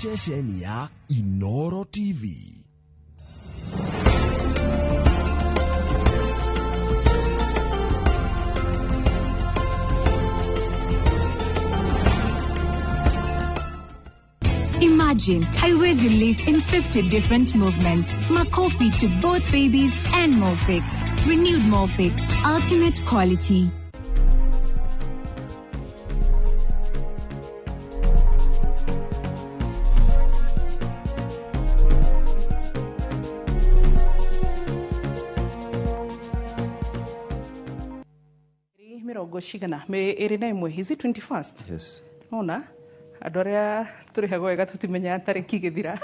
Ceceni ya Inoro TV. Imagine haiwezi lift in 50 different movements. Makofi to both babies and Molfix. Renewed Molfix. Ultimate quality. Mĩrongo cigana 21, is it 21st? Yes. Ona andũ arĩa tũrĩhagwo wega tũtimenyaga tarĩki ĩgĩthira,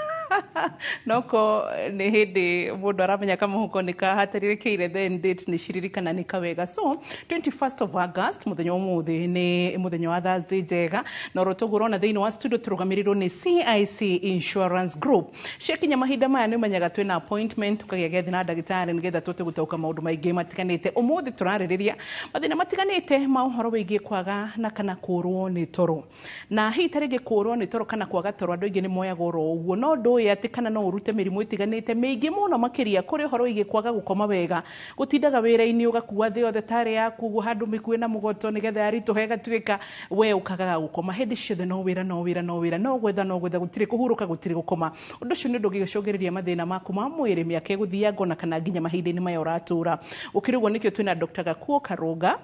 noko nĩ hĩndĩ mũndũ aramenya kamũhuko nĩ kahatĩrĩrĩkĩire, then date nĩ ciririkana nĩ kawega. So 21st of August, mũthenya ũmũthĩ nĩ mũthenya wa Thursday njega, na oro toguo ũrona thĩinĩ wa studio tũrũgamĩrĩirwo nĩ CIC Insurance Group. Ciakinya mahinda maya nĩ ũmenyaga twĩna appointment, tũkagĩa gĩathĩ na ndagĩtarĩ nĩgetha tũhote gũtaũka maũndũ maingĩ matiganĩte. Ũmũthĩ tũrarĩrĩria mathĩna matiganĩte ma ũhoro wĩgiĩ kwaga na kana kũrwo nĩ toro. Na hihi ta rĩngĩ kũrwo nĩ toro kana kwaga toro andũ aingĩ nĩ moyaga oro ũguo, no ndũĩ atĩ kana no ũrute mĩrimũ ĩtiganĩte mĩingĩ mũno makĩria kũrĩ ũhoro wĩgiĩ kwaga gũkoma wega, gũtindaga wĩra-inĩ ũgakua thĩ yothe tarĩ yaku ũguo handũ mĩkuĩ na mũgoto nĩgetha yaritũha ĩgatuĩka we ũkagaga gũkoma hĩndĩ ciothe, no wĩra, no wĩra, no wĩra, no gwetha, no gwetha, gũtirĩ kũhurũka, gũtirĩ gũkoma. Ũndũ ũcio nĩ ũndũ ũngĩgĩcũngĩrĩria mathĩna maku ma mwĩrĩ mĩaka ĩgũthianga ona kana nginya mahinda-inĩ maya ũratũra. Ũkĩrĩ ũguo nĩkĩo twĩna Dr. Gakuo Karũnga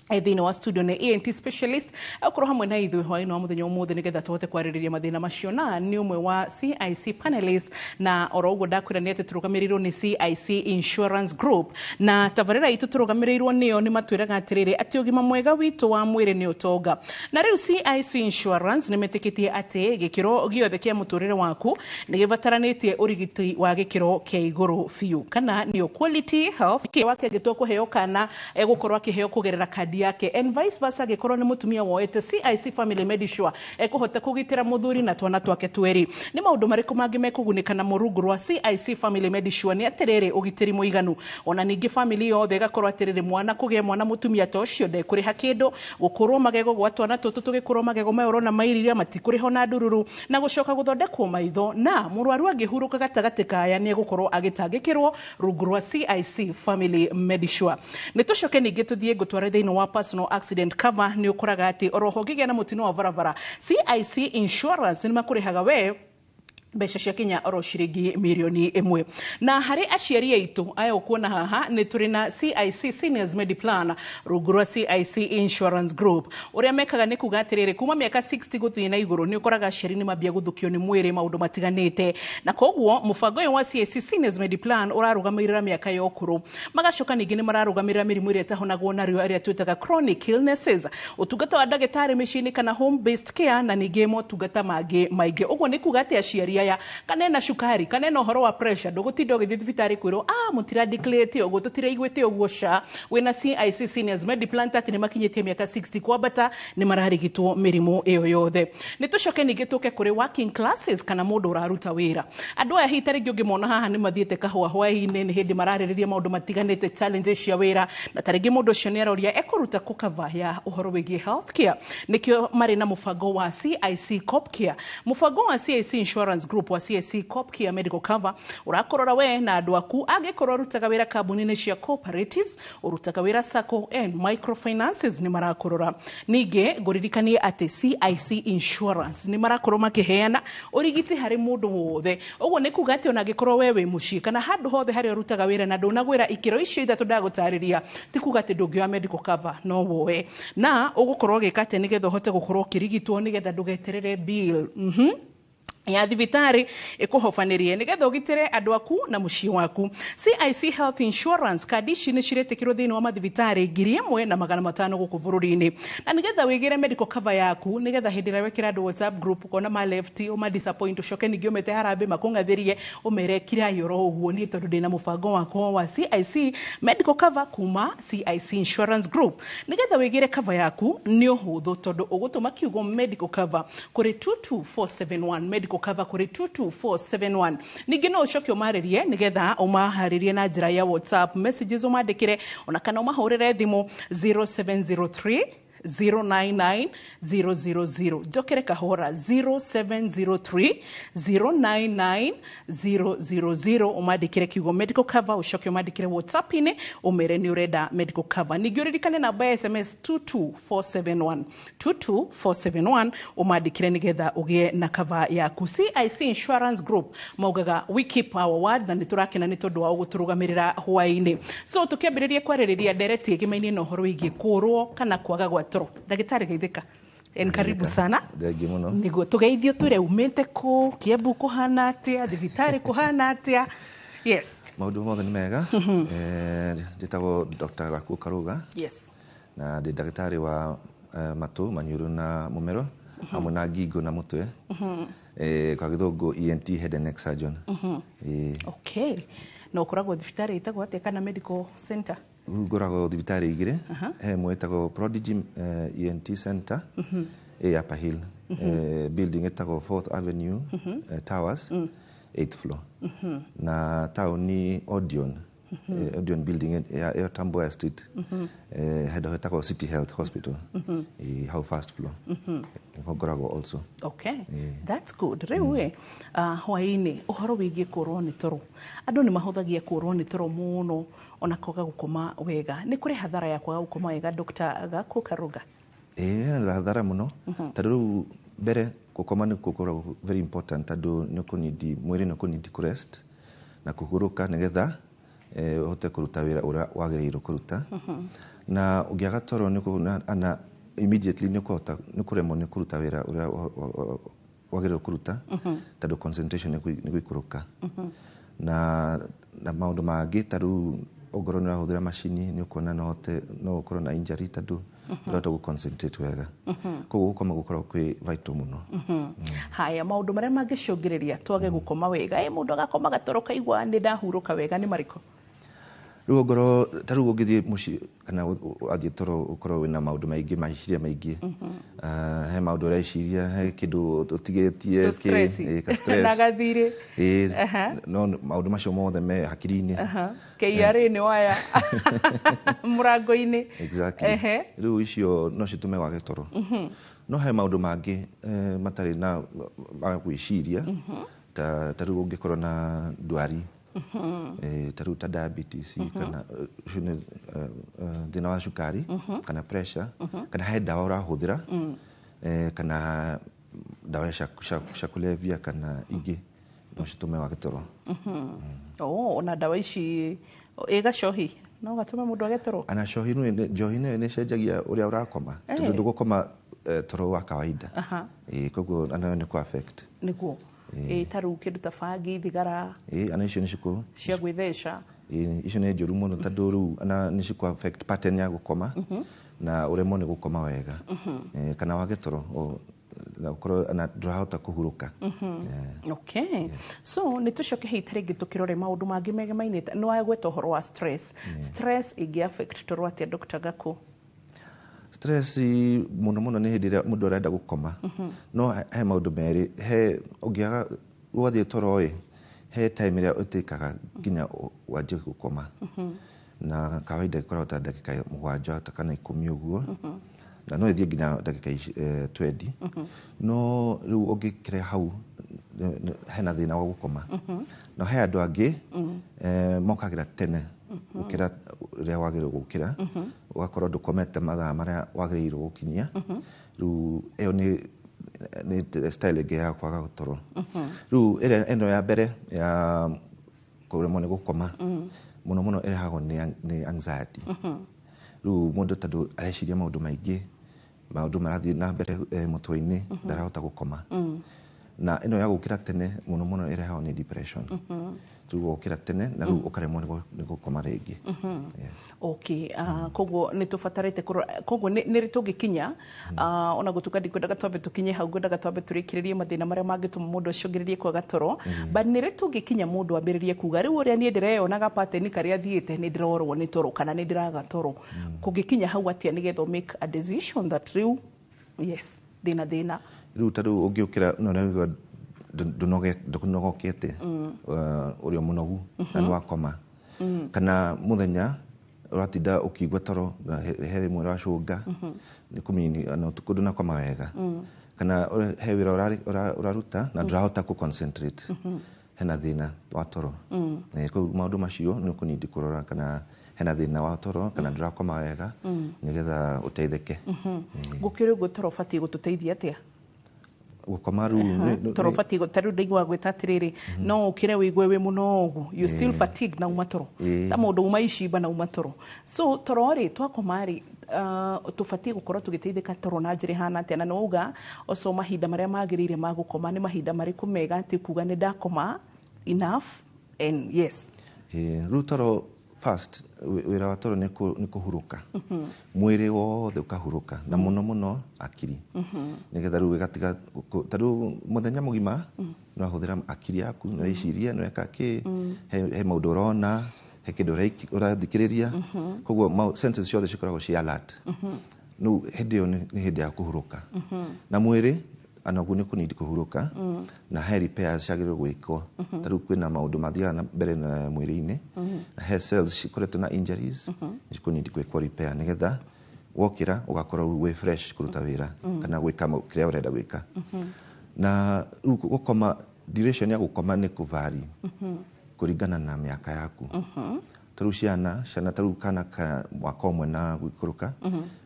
thĩinĩ wa studio, nĩ ENT specialist, akorwo hamwe na ithuĩ hwaĩ-inĩ wa mũthenya ũmũthĩ nĩgetha tũhote kwarĩrĩria mathĩna macio, na nĩ ũmwe wa CIC panelists. Na oro ũguo ndakwĩra nĩ atĩ tũrũgamĩrĩirwo nĩ CIC Insurance Group, na tabarĩra itũ tũrũgamĩrĩirwo nĩyo nĩ matwĩraga atĩrĩrĩ atĩ ũgima mwega witũ wa mwĩrĩ nĩ ũtonga. Na rĩu CIC Insurance nĩ metĩkĩtie atĩ gĩkĩro gĩothe kĩa mũtũrĩre waku nĩ gĩbataranĩtie ũrigiti wa gĩkĩro kĩa igũrũ biũ, kana nĩyo quality health wake. Angĩtua kũheo kana egũkorwo akĩheo kũgerera kandi yake, and vice versa, angĩkorwo nĩ mũtumia woete CIC Family Medisure, ekũhota kũgitĩra mũthuri na twana twake twĩrĩ. Nĩ maũndũ marĩkũ mangĩ mekũgunĩka namo rungu rwa CIC Family Medisure? Nĩ atĩrĩrĩ, ũgitĩri mũiganu, ona ningĩ family yothe ĩgakorwo atĩrĩrĩ, mwana kũgĩa mwana mũtumia ta ũcio ndekũrĩha kĩndũ, gũkũrwo magego gwa twana tũtũ tũgĩkũrwo magego maya ũrona mairiria matikũrĩha ona ndururu, na gũcoka gũthondekwo maitho, na mũrwaru angĩhurũka gatagatĩ kaya nĩ egũkorwo agĩtangĩkĩrwo rungu rwa CIC Family Medisure. Nĩ tũcoke ningĩ tũthiĩ ngũtware thĩinĩ wa personal accident cover. Nĩ ũkoraga atĩ oroho ũngĩgĩa na mũtino wa barabara, CIC Insurance nĩ makũrĩhaga we mbeca cia kinya oro ciringi mirioni 1. Na harĩ aciari aitũ aya ũkuona haha, nĩ tũrĩ na CIC Seniors Mediplan rungu rwa CIC Insurance Group. Ũrĩa mekaga nĩ kuga atĩrĩrĩ, kuma mĩaka 60 gũthiĩ na igũrũ nĩ ũkoraga aciari nĩ mambia gũthũkio nĩ mwĩrĩ maũndũ matiganĩte, na koguo mũbango ũyũ wa CIC Seniors Mediplan ũrarũgamĩrĩra mĩaka ya ũkũrũ. Magacoka ningĩ nĩ mararũgamĩrĩra mĩrimũ ĩrĩa ĩtahonagwo narĩo, ĩrĩa twĩtaga chronic illnesses, ũtungata wa ndagĩtarĩ mĩciĩ-inĩ kana home based care, na ningĩ motungata mangĩ maingĩ. Ũguo nĩ kuga atĩ aciari aya, kana ena cukari kana ena ũhoro wa pressure, ndũgũtinda ũgĩthiĩ thibitarĩ kwĩrwo mũtira declare ũguo, tũtiraiguĩte ũguo sha wĩna CIC Seniors Mediplan atĩ nĩ makinyĩtie mĩaka 60 kwambata nĩ mararigitwo mĩrimũ ĩyo yothe. Nĩ tũcoke ningĩ tũke kũrĩ working classes kana mũndũ ũraruta wĩra. Andũ aya hihi ta rĩngĩ ũngĩmona haha nĩ mathiĩte kahũa hwaĩ-inĩ, nĩ hĩndĩ mararĩrĩria maũndũ matiganĩte, challenges cia wĩra, na ta rĩngĩ mũndũ ũcio nĩ aroria ekũruta kũ cover ya ũhoro wĩgiĩ healthcare. Nĩkĩo marĩ na mũbango wa CIC Copcare. Mũbango wa CIC Insurance Group wa CIC Copcare Medical Cover ũrakũrora we na andũ aku, angĩkorwo ũrutaga wĩra kambuni-inĩ cia cooperatives, ũrutaga wĩra sacco and microfinances, nĩ marakũrora. Ningĩ ngũririkanie atĩ CIC Insurance nĩ marakorwo makĩheana ũrigiti harĩ mũndũ wothe. Ũguo nĩ kuga atĩ ona angĩkorwo we wĩ mũciĩ kana handũ hothe harĩa ũrutaga wĩra na ndũnagwĩra ikĩro icio ithatũ ndagũtarĩria, ti kuga atĩ ndũngĩoya medical cover, no woe. Na ũgũkorwo ũgĩka atĩ nĩgetha ũhote gũkorwo ũkĩrigitwo, nĩgetha ndũgeterere bill ya thibitarĩ ĩkũhobanĩrie, nĩgetha ũgitĩre andũ aku na mũciĩ waku, CIC Health Insurance kandi ici nĩ ciretĩkĩrwo thĩinĩ wa mathibitarĩ 1500 gũkũ bũrũri-inĩ. Na nĩgetha wĩgĩre medical cover yaku, nĩgetha hĩndĩ ĩrĩa wekĩra andũ WhatsApp group ũkona ma left ũma disappoint, ũcoke ningĩ ũmete harambĩ makũng'athĩrie, ũmere kirai oro ũguo, niĩ tondũ ndĩna mũbango wakwa wa CIC Medical Cover kuma CIC Insurance Group. Nĩgetha wĩgĩre cover yaku nĩ ũhũthũ, tondũ ũgũtũma kiugo medical cover kũrĩ 22471, medical cover kũrĩ 22471. Ningĩ no ũcoke ũmarĩrie nĩgetha ũmaharĩrie na njĩra ya WhatsApp messages, ũmandĩkĩre ona kana ũmahũrĩre thimũ 0703 099 000. Njokere kahora, 0703 099 000. Ũmandĩkĩre kiugo medical cover, ũcoke ũmandĩkĩre WhatsApp-inĩ ũmere nĩ ũrenda medical cover. Ningĩ ũririkane namba ya SMS 22471, 22471, ũmandĩkĩre nĩgetha ũgĩe na cover yaku. CIC Insurance Group maugaga, "We keep our word," na nĩ tũrakena nĩ tondũ wa gũtũrũgamĩrĩra hwaĩ-inĩ. So tũkĩambĩrĩria kwarĩrĩria ndereti ĩgĩmainie na ũhoro wĩgiĩ kũrwo kana kwaga gwa toro. Ndagĩtarĩ Geithĩka en, karibu sana. Thengiũ mũno. Nĩguo tũgeithio, twĩre umĩte kũ, Kiambu kũhana atĩa, thibitarĩ kũhana atĩa? Yes. Maũndũ mothe nĩ mega. Njĩtagwo Dr. Gakuo Karuga na ndĩ ndagĩtarĩ wa matũ, maniũrũ na mũmero, hamwe na ngingo na mũtwe. Kwa gĩthũngũ ENT, head and neck surgeon. Okay, na ũkoragwo thibitarĩ ĩtagwo atĩa, kana medical center? Rĩu ngoragwo thibitarĩ igĩrĩ. He ĩmwe ĩtagwo Prodigy ENT Center ĩ Upper Hill, building ĩtagwo Fourth Avenue Towers, 8th floor, na taũni Odeon, Odeon building ya Tom Mboya Street, handũ hetagwo City Health Hospital, hau first floor nĩho ngoragwo also. Okay, that's good. Rĩu ĩ, hwaĩ-inĩ ũhoro wĩgiĩ kũrwo nĩ toro, andũ nĩ mahũthagia kũrwo nĩ toro mũno, ona kwaga gũkoma wega. Nĩ kũrĩ hathara ya kwaga gũkoma wega, Dr. Gaku Karuga? Ĩĩ, hena hathara mũno, tondũ rĩu mbere gũkoma nĩ gũkoragwo very important, tondũ nĩ ũkũnidi mwĩrĩ, nĩ ũkũnidi kũrest na kũhurũka nĩgetha ũhote kũruta wĩra ũrĩa wagĩrĩirwo kũruta. Na ũngĩaga toro nĩ ana immediately nĩ ũkũhota nĩ kũremwo nĩ kũruta wĩra ũrĩa wagĩrĩirwo kũruta, tondũ concentration nĩ gũikũrũka. Na maũndũ mangĩ, ta rĩu ongorwo nĩ ũrahũthĩra macini, nĩ ũkuona no ũhote no ũkorwo na injury, tondũ ndũrahota gũ concentrate wega. Koguo gũkoma gũkoragwo kwĩ vital mũno. Haya, maũndũ marĩa mangĩcũngĩrĩria twage gũkoma wega, ĩ mũndũ agakoma gatoro kaigua nĩ ndahurũka wega, nĩ marĩkũ? Rĩu ongorwo ta rĩu ũngĩthiĩ mũciĩ kana wathiĩ toro ũkorwo wĩna maũndũ maingĩ, meciria maingĩ. He maũndũ ũreciria, he kĩndũ ũtigĩtie. Tũ stress. Ka stress. Na gathirĩ. Ĩĩ, no maũndũ macio mothe me hakiri-inĩ. KRA nĩ waya mũrango-inĩ. Exactly. Rĩu icio no citũme wage toro. No he maũndũ mangĩ matarĩ na ma gwĩciria, ta rĩu ũngĩkorwo na ndwari, ta rĩu ta diabetes, kana ũcio nĩ thĩna wa cukari, kana pressure, kana he ndawa ũrahũthĩra, kana ndawa cia kulevya kana ingĩ, no citũme wage toro. Oh, ona ndawa ici, ĩ gacohi no gatũme mũndũ age toro? Ana cohi njohi nayo nĩ ĩcenjagia ũrĩa ũrakoma, tondũ ndũgũkoma toro wa kawaida. Koguo anayo nĩ kũ affect. Nĩguo, ĩ ta rĩu kĩndũ ta bangi, thigara? Ĩ, ana icio nĩ cikũ cia gwĩtheca. Ĩ, icio nĩ njũru mũno, tondũ rĩu ana nĩ cikũ affect pattern ya gũkoma na ũremwo nĩ gũkoma wega, kana wage toro na ũkorwo ana ndũrahota kũhurũka. Okay, so nĩ tũcoke hihi ta rĩngĩ tũkĩrore maũndũ mangĩ megemaine. Nĩ wagweta ũhoro wa stress. Stress ĩngĩ affect toro atĩa, Dr. Gaku? Stress mũno mũno nĩ hĩndĩ ĩrĩa mũndũ arenda gũkoma. No he maũndũ merĩ, he ũngĩaga wathiĩ toro ĩ, he time ĩrĩa ũtĩkaga nginya wanjie gũkoma, na kawaida ĩkoragwo ta ndagĩka 7 ta kana 10 ũguo, na no ĩthiĩ nginya ndagĩka 20. No rĩu ũngĩkĩra hau hena thĩna wa gũkoma. Na he andũ angĩ mokagĩra tene gũkĩra ũrĩa wagĩrĩirwo gũkĩra, ũgakorwo ndũkomete mathaa marĩa wagĩrĩirwo gũkinyia. Rĩu ĩyo nĩ style ĩngĩ ya kwaga toro. Rĩu ĩrĩa ĩno ya mbere ya kũremwo nĩ gũkoma mũno mũno ĩrehagwo nĩ anxiety. Rĩu mũndũ tondũ areciria maũndũ maingĩ, maũndũ marathiĩ na mbere mũtwe-inĩ, ndarahota gũkoma. Na ĩno ya gũkĩra tene mũno mũno ĩrehagwo nĩ depression. Rĩu gũkĩra tene na rĩu ũkaremwo nĩ gũkoma rĩngĩ. Yes. Okay, koguo nĩ tũbatarĩte kũrora, koguo nĩ rĩ tũngĩkinya, ona gũtuĩka ndikwendaga twambe tũkinye hau, ngwendaga twambe tũrĩkĩrĩrie mathĩna marĩa mangĩtũma mũndũ acũngĩrĩrie kwaga toro, but nĩ rĩ tũngĩkinya mũndũ ambĩrĩrie kuga rĩu ũrĩa niĩ ndĩreyonaga pattern karĩa thiĩte nĩ ndĩrorwo nĩ toro kana nĩ ndĩraga toro? Kũngĩkinya hau atĩa nĩgetha make a decision that rĩu yes, ndĩna thĩna? Rĩu ta rĩu ũngĩũkĩra no ũraigua ndũnogokete, ũrĩ o mũnogu na nĩ wakoma, kana mũthenya Ũratinda ũkĩigua toro na he rĩmwe ũracũnga, nĩ kũmini na ũtukũ ndũnakoma wega, kana he wĩra ũraruta na ndũrahota kũ concentrate, hena thĩna wa toro. Koguo maũndũ macio nĩ ũkũnindi kũrora kana hena thĩna wa toro kana ndũrakoma wega, nĩgetha ũteithĩke. Gũkĩrĩ ũguo, toro ũbatiĩ gũtũteithia atĩa? Gũkoma rĩu Toro ũbatiĩ ta rĩu ndaigua gwĩta atĩrĩrĩ, no ũkĩre wĩigue wĩ mũnogu, you still fatigued na uma toro, ta mũndũ uma icimba na uma toro. So toro rĩ, twakoma rĩ, tũbatiĩ gũkorwo tũgĩteithĩka toro na njĩra ĩhana atĩa? Na nĩ wauga oco mahinda marĩa magĩrĩire ma gũkoma nĩ mahinda marĩkũ mega atĩ kuga nĩ ndakoma enough and yes? Rĩu toro first, wĩra wa toro nĩ kũhurũka mwĩrĩ wothe, ũkahurũka na mũno mũno akiri, nĩgetha rĩu ĩgatiga ta rĩu mũthenya mũgima no ahũthĩra akiri yaku, nĩ ũreciria, nĩ ũreka kĩ, he maũndũ ũrona, he kĩndũ ũrathikĩrĩria, koguo senses ciothe cikoragwo ci alert. Rĩu hĩndĩ ĩyo nĩ hĩndĩ ya kũhurũka na mwĩrĩ anaguo nĩ kũnindi kũhurũka, na he repairs ciagĩrĩirwo gwĩkwo. Ta rĩu kwĩna maũndũ mathiaga na mbere na mwĩrĩ-inĩ, na he cells cikoretwo na injuries, cikũnindi gwĩkwo repair, nĩgetha wokĩra ũgakorwo wĩ fresh kũruta wĩra kana gwĩka kĩrĩa ũrenda gwĩka. Na rĩu gũkoma, duration ya gũkoma nĩ kũvari kũringana na mĩaka yaku. Ta rĩu ciana, ta rĩu kana ka mwaka ũmwe na gũikũrũka,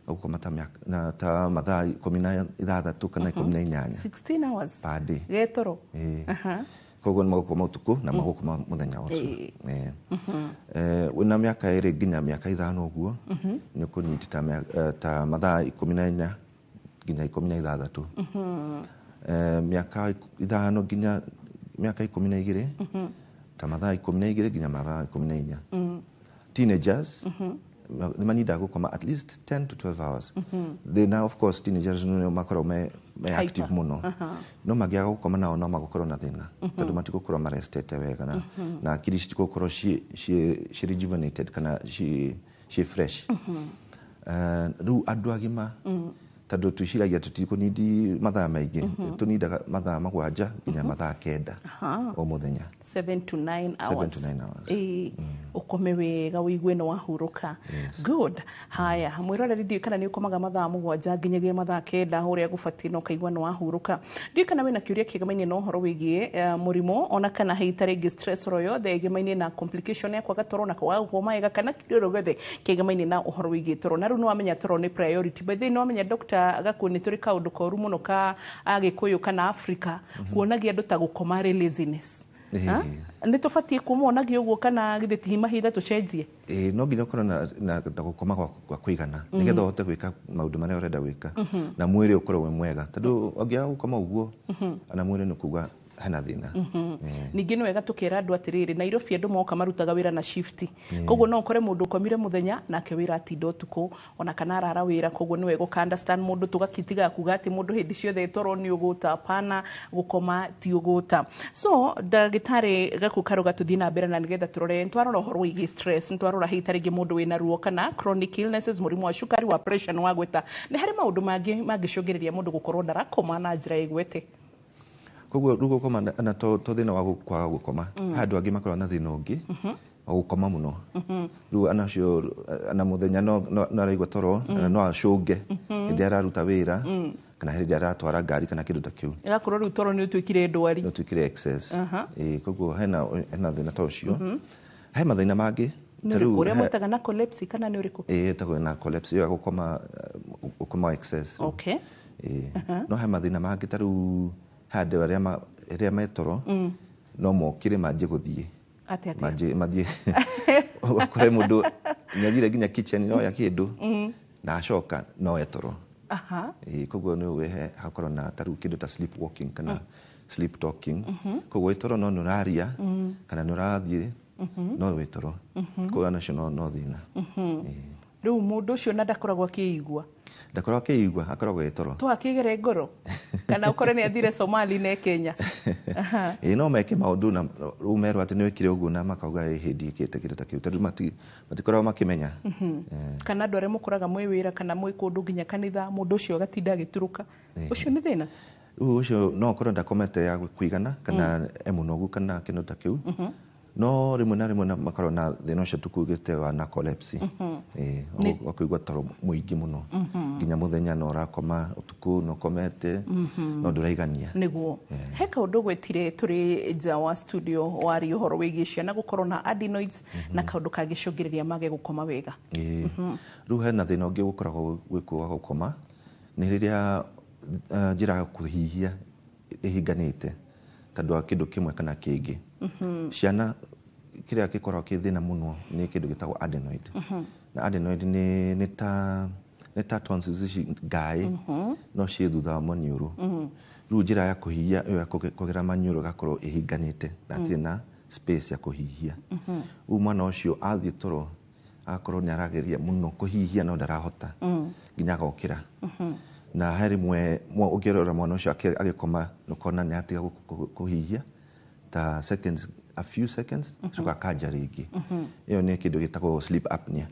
gũkoma ta na ta mathaa 16 kana 18 16 hours per day. Getoro. Ĩĩ. Koguo nĩ magũkoma ũtukũ na magũkoma mũthenya ũcio. Ĩĩ. Wĩna mĩaka 2 nginya mĩaka 5 ũguo, nĩ ũkũnyita ta mathaa 14 nginya 16. Mĩaka 5 nginya mĩaka 12, ta mathaa 12 nginya mathaa 14. Teenagers nĩ manindaga gũkoma at least 10 to 12 hours. Thĩna, of course, teenagers nĩ makoragwo me active mũno, no mangĩaga gũkoma nao no magũkorwo na thĩna, tondũ matigũkorwo marestete wega na akiri citigũkorwo ci rejuvenated kana ci fresh. Rĩu andũ agima, tondũ twĩciragia tũtikũnindi mathaa maingĩ, tũnindaga mathaa 7 nginya mathaa 9 o mũthenya. 7 to 9 hours. 7 to 9 hours. Ĩĩ, ũkome wega ũigue nĩ wahurũka. Good. Haya, mwĩroreri, ndiũĩ kana nĩ ũkomaga mathaa 7 nginyagia mathaa 9 ũrĩa gũbatiĩ na ũkaigua nĩ wahurũka. Ndiũĩ kana wĩna kĩũria kĩgemaine na ũhoro wĩgiĩ mũrimũ, ona kana hihi ta rĩngĩ stress oro yothe ĩgemaine na complication ya kwaga toro na kwaga gũkoma wega, kana kĩũria oro gĩothe kĩgemaine na ũhoro wĩgiĩ toro. Na rĩu nĩ wamenya toro nĩ priority. By the way, nĩ wamenya, Dr. Gakuo, nĩ tũrĩ kaũndũ koru mũno ka Agĩkũyũ kana Afrika kuonagia andũ ta gũkoma arĩ laziness. Ha? Nĩ tũbatiĩ kũmonagia ũguo kana githĩ ti mahinda tũcenjie? Ĩĩ, no nginya ũkorwo na gũkoma gwa kũigana, nĩgetha ũhote gwĩka maũndũ marĩa ũrenda gwĩka na mwĩrĩ ũkorwo wĩ mwega, tondũ ũngĩaga gũkoma ũguo ona mwĩrĩ nĩ kuga hena thĩna. Ningĩ nĩ wega tũkĩra andũ atĩrĩrĩ, Nairobi andũ moka marutaga wĩra na shift, koguo no ũkore mũndũ ũkomire mũthenya nake wĩra atinda ũtukũ, ona kana arara wĩra. Koguo nĩ wega ũka understand mũndũ, tũgakitiga kuga atĩ mũndũ hĩndĩ ciothe toro nĩ ũgũta. Pana, gũkoma ti ũgũta. So ndagĩtarĩ Gaku Karuga, tũthiĩ na mbere na nĩgetha tũrore, nĩtwarora ũhoro wĩgiĩ stress, nĩtwarora hihi ta rĩngĩ mũndũ wĩna ruo kana chronic illnesses, mũrimũ wa cukari, wa pressure, nĩ wagwĩta. Nĩ harĩ maũndũ mangĩ mangĩcũngĩrĩria mũndũ gũkorwo ndarakoma na njĩra ĩgwete? Koguo rĩu gũkoma na to thĩna wa kwaga gũkoma, he andũ angĩ makoragwo na thĩna ũngĩ wa gũkoma mũno. Rĩu anacio na mũthenya no araigua toro na no acũnge hĩndĩ ĩrĩa araruta wĩra kana hĩndĩ ĩrĩa aratwara ngari kana kĩndũ ta kĩu. Ĩgakorwo rĩu toro nĩ ũtuĩkire ndwari. No tuĩkire excess. Ĩĩ, koguo hena thĩna ta ũcio, he mathĩna mangĩ. Nĩ Ta rĩu ũrĩkũ ũrĩa mwĩtaga narcolepsy kana nĩ ũrĩkũ? Ĩĩ, ĩtagwo narcolepsy, ĩyo ya gũkoma, gũkoma excess. Ĩĩ. No he mathĩna mangĩ, ta rĩu he andũ arĩa rĩrĩa me toro no mokĩre manjie gũthiĩ. Atĩ atĩa? Manjie mathiĩ, ũkore mũndũ nĩathire nginya kitchen oya kĩndũ na acoka no etoro. Ĩĩ, koguo nĩ ũĩ hakorwo na ta rĩu kĩndũ ta sleep walking kana sleep talking, koguo wĩ toro no nĩ ũraria kana nĩ ũrathiĩ no wĩ toro, koguo nacio no thĩna. Ĩĩ. Rĩu mũndũ ũcio na ndakoragwo akĩigua? Ndakoragwo akĩigua, akoragwo ĩ toro. Twakĩgere ngoro kana ũkore nĩ athire Somali na e Kenya. Ĩĩ, no meke maũndũ na rĩu merwo atĩ nĩ wĩkire ũguo na makauga ĩ hĩndĩ ĩkĩte kĩndũ ta kĩu, tondũ matikoragwo makĩmenya. Kana andũ arĩa mũkoraga mwĩ wĩra kana mwĩ kũndũ nginya kanitha, mũndũ ũcio agatinda agĩturũka, ũcio nĩ thĩna? Rĩu ũcio no ũkorwo ndakomete ya kũigana kana e mũnogu kana kĩndũ ta kĩu. No rĩmwe na rĩmwe makoragwo na thĩna ũcio tũkugĩte wa narcolepsy, wa kũigua toro mũingĩ mũno nginya mũthenya no ũrakoma, ũtukũ no ũkomete no ndũraigania. Nĩguo he kaũndũ gwĩtire tũrĩ nja wa studio waria ũhoro wĩgiĩ ciana gũkorwo na adenoids na kaũndũ kangĩcũngĩrĩria mage gũkoma wega. Ĩĩ. Rĩu hena thĩna ũngĩ ũkoragwo gwĩkuo wa gũkoma, nĩ rĩrĩa njĩra ya kũhihia ĩhinganĩte tondũ wa kĩndũ kĩmwe kana kĩngĩ. Ciana kĩrĩa gĩkoragwo kĩ thĩna mũno nĩ kĩndũ gĩtagwo adenoid. Na adenoid nĩ ta tonsils ici ngaĩ no ciĩ thutha wa maniũrũ. Rĩu njĩra ya kũhihia ĩyo ya kũgera maniũrũ ĩgakorwo ĩhinganĩte na hatirĩ na space ya kũhihia. Rĩu mwana ũcio athiĩ toro agakorwo nĩ arageria mũno kũhihia no ndarahota nginya agokĩra. Na he rĩmwe ũngĩrora mwana ũcio agĩkoma ũkona nĩ atiga kũhihia ta seconds, a few seconds, acoka akanja rĩngĩ. Ĩyo nĩ kĩndũ gĩtagwo sleep apnea.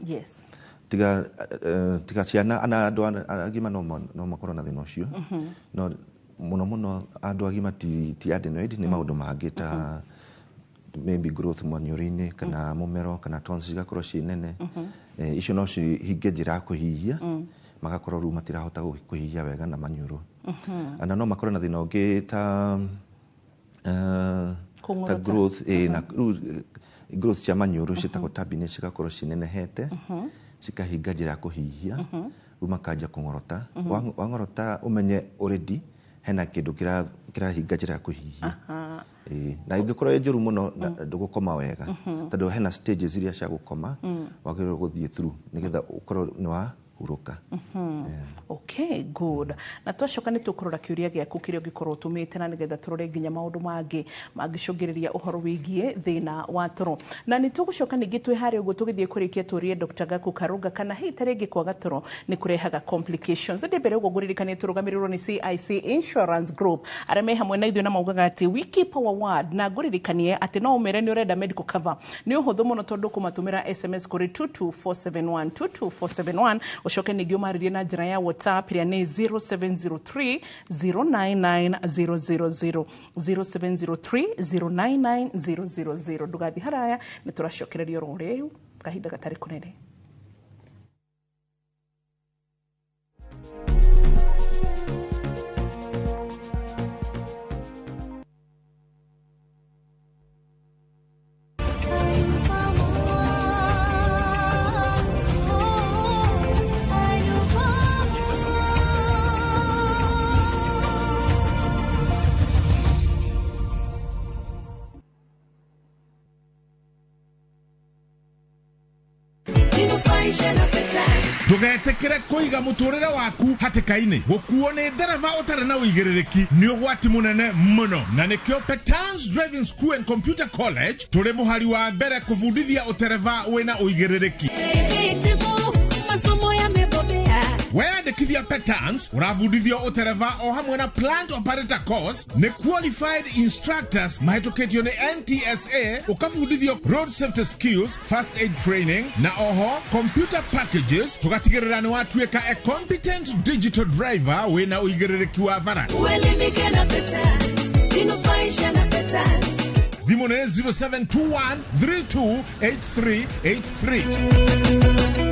Tiga ciana ana andũ agima no makorwo na thĩna ũcio, no mũno mũno andũ agima ti adenoid, nĩ maũndũ mangĩ ta maybe growth maniũrũ-inĩ kana mũmero kana tonsils cigakorwo ciĩ nene. Icio no cihinge njĩra ya kũhihia, magakorwo rĩu matirahota kũhihia wega na maniũrũ. Na no makorwo na thĩna ũngĩ ta Kũng'orota. growth, na rĩu growth cia maniũrũ ciĩtagwo turbinates cigakorwo cinenehete cikahinga njĩra ya kũhihia, rĩu makanjia kũng'orota. Wang'orota ũmenye already hena kĩndũ kĩrahinga njĩra ya kũhihia. Ĩĩ, na ĩngĩkorwo ĩ njũru mũno ndũgũkoma wega tondũ hena stages iria cia gũkoma wagĩrĩirwo gũthiĩ through nĩgetha ũkorwo nĩ wahurũka. Okay, good. Na twacoka nĩ tũkũrora kĩũria gĩaku kĩrĩa ũngĩkorwo ũtũmĩte na nĩgetha tũrore nginya maũndũ mangĩ mangĩcũngĩrĩria ũhoro wĩgiĩ thĩna wa toro. Na nĩ tũgũcoka ningĩ twĩ harĩa ũguo tũgĩthiĩ kũrĩkia tũrie Dr. Gaku Karunga kana hihi ta rĩngĩ kwaga toro nĩ kũrehaga complications. Ĩndĩ mbere ũguo ngũririkanie tũrũgamĩrĩrwo nĩ CIC Insurance Group arĩa me hamwe na ithuĩ na maugaga atĩ we keep our word, na ngũririkanie atĩ no ũmere nĩ ũrenda medical cover, nĩ ũhũthũ mũno tondũ kũmatũmĩra SMS kũrĩ 22471 22471, ũcoke ningĩ ũmarĩrie na njĩra ya WhatsApp ĩrĩa nĩ 0703 099 000, 0703 099 000. Ndũgathiĩ haraya, nĩ tũracokereria oro rĩu kahinda gatarĩ kũnene. Ndũgetĩkĩre kũiga mũtũrĩre waku hatĩka-inĩ. Gũkuo nĩ ndereba ũtarĩ na ũigĩrĩrĩki nĩ ũgwati mũnene mũno, na nĩkĩo Petans Driving School and Computer College tũrĩ mũhari wa mbere kũbundithia ũtereba wĩna ũigĩrĩrĩki. Masomo yamebobea. Weyandĩkithia Petans ũrabundithio ũtereba o hamwe na plant operator course nĩ qualified instructors mahĩtũkĩtio nĩ NTSA, ũkabundithio road safety skills, first aid training na oho computer packages, tũgatigĩrĩra nĩ watuĩka a competent digital driver wĩna ũigĩrĩrĩki wa bara. Uelimike na Petans, jinufaishe na Petans. Thimũ nĩ 0721 328383.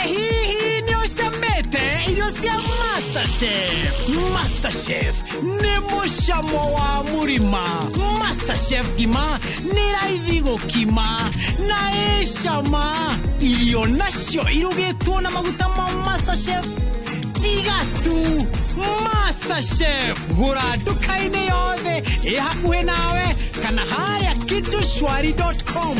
Hihi nĩ ũcamĩte irio cia MasterChef? MasterChef nĩ mũcamo wa mũrima. MasterChef ngima nĩ raithi gũkima na ĩcama. Irio nacio irugĩtwo na maguta ma MasterChef, tiga tu MasterChef. Gũra nduka-inĩ yothe ĩ hakuhĩ nawe kana harĩa kidushwari.com.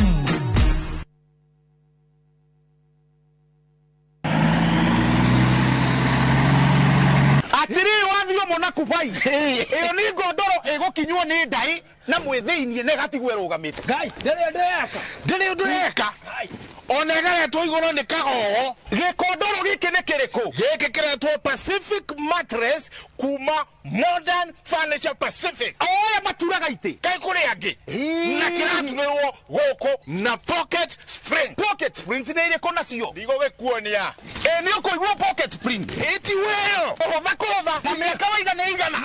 Atiriri, wathio mona kubai ĩyo nĩ ngondoro ĩgũkinywo nĩ ndai na mwĩ thĩiniĩ na ĩgatigwo ĩrũgamĩte. Ngai, ndĩrĩ ũndũ eka. Ndĩrĩ ũndũ eka. Ona ĩgaretwo igũrũ nĩ kagogo. Gĩkondoro gĩkĩ nĩ kĩrĩkũ? Gĩkĩ kĩretwo Pacific Mattress kuma Modern Furniture Pacific. O ũrĩa maturaga itĩ. Kaĩ kũrĩ angĩ? Na kĩraturĩrwo gũkũ na pocket spring. Pocket springs nĩ irĩkũ nacio? Ndigũgĩkuonia. Ĩ nĩ ũkũigua pocket spring. Ĩti weyo. Kũhũtha kũhũtha na mĩaka waigana ĩigana?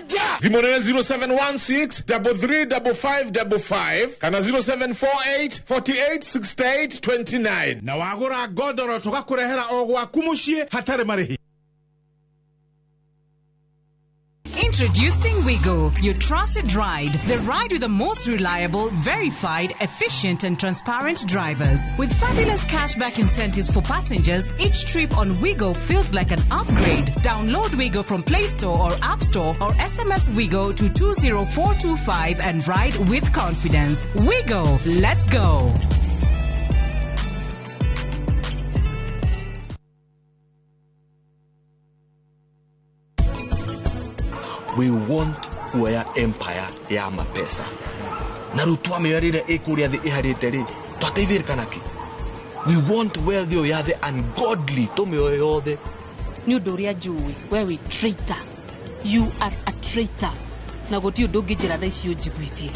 7. Thimũ nĩ 0716 335555 kana 0748 48 68 29. Na wagũra ngondoro tũgakũrehera o gwaku mũciĩ hatarĩ marĩhi. Introducing Wigo, your trusted ride. The ride with the most reliable, verified, efficient, and transparent drivers. With fabulous cashback incentives for passengers, each trip on Wigo feels like an upgrade. Download Wigo from Play Store or App Store or SMS Wigo to 20425 and ride with confidence. Wigo, let's go. We want kuoya empire ya mapesa na rĩu twamĩoya rĩrĩa ĩkũrĩa thĩ ĩharĩte rĩ twateithĩrĩka nakĩ? We want wealth ĩyo ya the ungodly, tũmĩoye yothe. Nĩ ũndũ ũrĩa njũĩ, we wĩ traitor, you are a traitor, na gũtirĩ ũndũ ũngĩnjĩra thaa ici ũnjiguithie.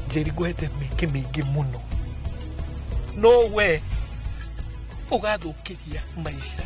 Njeri, ngwete mĩingĩ mĩingĩ mũno, no we ũgathũkĩria maica.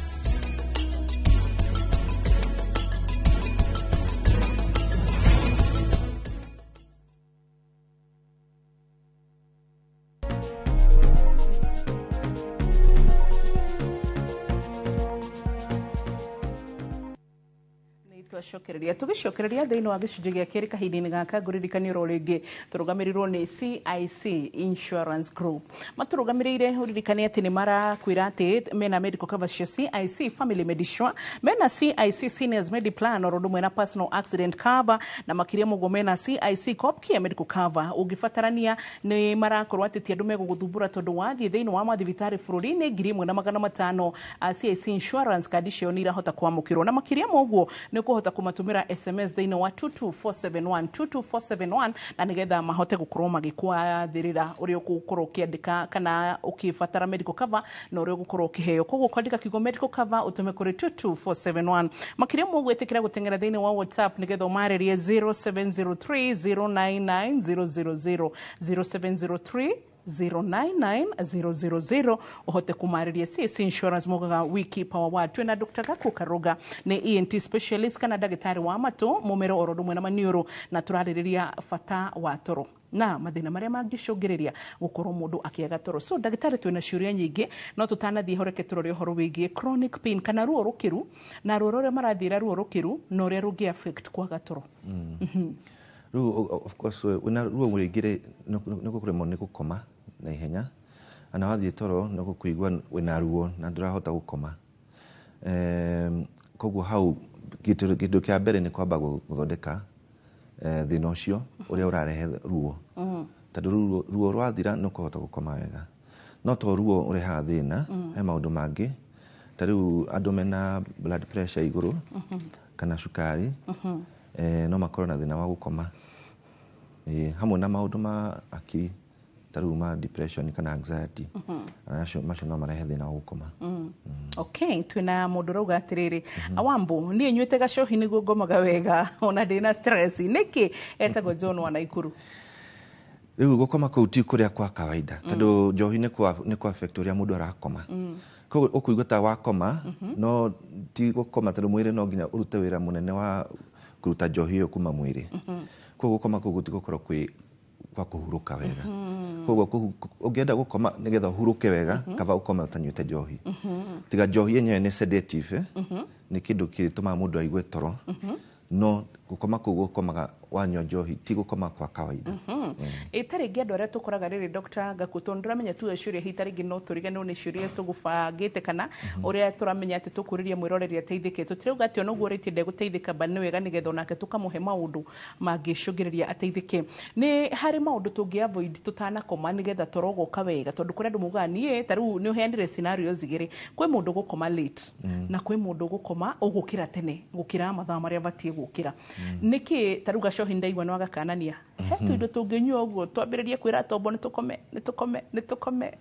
Twacokereria tugicokereria thiini wa gicunjĩ gĩa kerĩ kahinda-inĩ gaka, ngũririkanie oro rĩngĩ tũrũgamĩrĩirwo nĩ CIC Insurance Group. Matũrũgamĩrĩire, ũririkane atĩ nĩ marakwĩra atĩ mena medical cover cia CIC Family Medisure, mena CIC Seniors Mediplan, oro ũndũ ũmwe na personal accident cover, na makĩria mũguo mena CIC Copcare medical cover. Ũngĩbatarania nĩ marakorwo atĩ ti andũ megũgũthumbũra, tondũ wathiĩ thĩinĩ wa mathibitarĩ bũrũri-inĩ 1500, CIC Insurance kandi ciao nĩ irahota kwamũkĩrwo, na makĩria ma ũguo nĩ ũkũhota kũmatũmĩra SMS thĩinĩ wa 22471 22471, na nĩgetha mahote gũkorwo magĩkwathĩrĩra ũrĩa ũgũkorwo ũkĩandĩka kana ũkĩbatara medical cover na ũrĩa ũgũkorwo ũkĩheo. Koguo kwandĩka kiugo medical cover ũtũme kũrĩ 22471. Makĩria ma ũguo, ĩtĩkĩra gũteng'era thĩinĩ wa WhatsApp nĩgetha ũmarĩrie 0703 099 000, 0703 099000, uhote kumarĩria CIC Insurance. Mogaga we keep our word. Twĩna Dr. Gaku Karuga, nĩ ENT specialist kana ndagĩtarĩ wa matũ, mũmero oro ũndũ na maniũrũ, na tũrarĩrĩria bata wa toro na mathĩna marĩa mangĩcũngĩrĩria gũkorwo mũndũ akĩaga toro. So ndagĩtarĩ, twĩna ciũria nyingĩ, no tũtanathiĩ horeke tũrore ũhoro wĩgiĩ chronic pain kana ruo rũkĩru, na ruo rũrĩa marathiĩra ruo rũkĩru na ũrĩa rũngĩ affect kwaga toro. Rĩu of course wĩna ruo rũingĩ rĩ, nĩ gũkũremwo nĩ gũkoma na ihenya, ana wathiĩ toro nĩ gũkũigua wĩna ruo na ndũrahota gũkoma. Koguo hau kĩndũ kĩa mbere nĩ kwamba gũthondeka thĩna ũcio ũrĩa ũrarehe ruo, tondũ ruo rwathira nĩ ũkũhota gũkoma wega. No to ruo ũrehaga thĩna, he maũndũ mangĩ, ta rĩu andũ mena blood pressure igũrũ kana cukari, no makorwo na thĩna wa gũkoma. Hamwe na maũndũ ma akiri, ta rĩu ma depression kana anxiety, macio no marehe thĩna wa gũkoma. Okay, twĩna mũndũ ũrauga atĩrĩrĩ, "Awambo, niĩ nyuĩte gacohi nĩguo ngomaga wega ona ndĩna stress nĩkĩ?" Etagwo John wa Naikuru. Rĩu gũkoma kũu ti kũrĩa kwa kawaida, tondũ njohi nĩ kwa affect ũrĩa mũndũ arakoma. Koguo ũkũigua ta wakoma, no ti gũkoma, tondũ mwĩrĩ no nginya ũrute wĩra mũnene wa kũruta njohi ĩyo kuma mwĩrĩ. Koguo gũkoma kũu gũtigũkorwo kwĩ kwa kũhurũka wega. Koguo ũngĩenda gũkoma nĩgetha ũhurũke wega, kaba ũkome ũtanyuĩte njohi. Tiga njohi yenyewe nĩ sedative, nĩ kĩndũ kĩtũmaga mũndũ aigue toro, no gũkoma kũu gũkomaga wanyua njohi ti gũkoma kwa kawaida. Ĩ ta rĩngĩ andũ arĩa tũkoraga rĩrĩ, Dr. Gaku, tondũ ndĩramenya tu ciũria hihi ta rĩngĩ no tũriganĩrwo nĩ ciũria tũgũbangĩte kana ũrĩa tũramenya atĩ tũkũrĩria mwĩroreri ateithĩke. Tũtirauga atĩ ona ũguo rĩtie ndegũteithĩka, but nĩ wega nĩgetha onake tũkamũhe maũndũ mangĩcũngĩrĩria ateithĩke. Nĩ harĩ maũndũ tũngĩ avoid tũtanakoma nĩgetha toro ũgoka wega? Tondũ kũrĩ andũ maugaga niĩ ta rĩu nĩ ũheanire scenarios igĩrĩ, kwĩ mũndũ ũgũkoma late na kwĩ mũndũ ũgũkoma ũgũkĩra tene gũkĩra mathaa marĩa abatiĩ gũkĩra. Nĩkĩ ta rĩu gacohi ndaigua nĩ wagakanania, he tũindo tũngĩnyua ũguo twambĩrĩrie kwĩra tombo nĩ tũkome, nĩ tũkome, nĩ tũkome?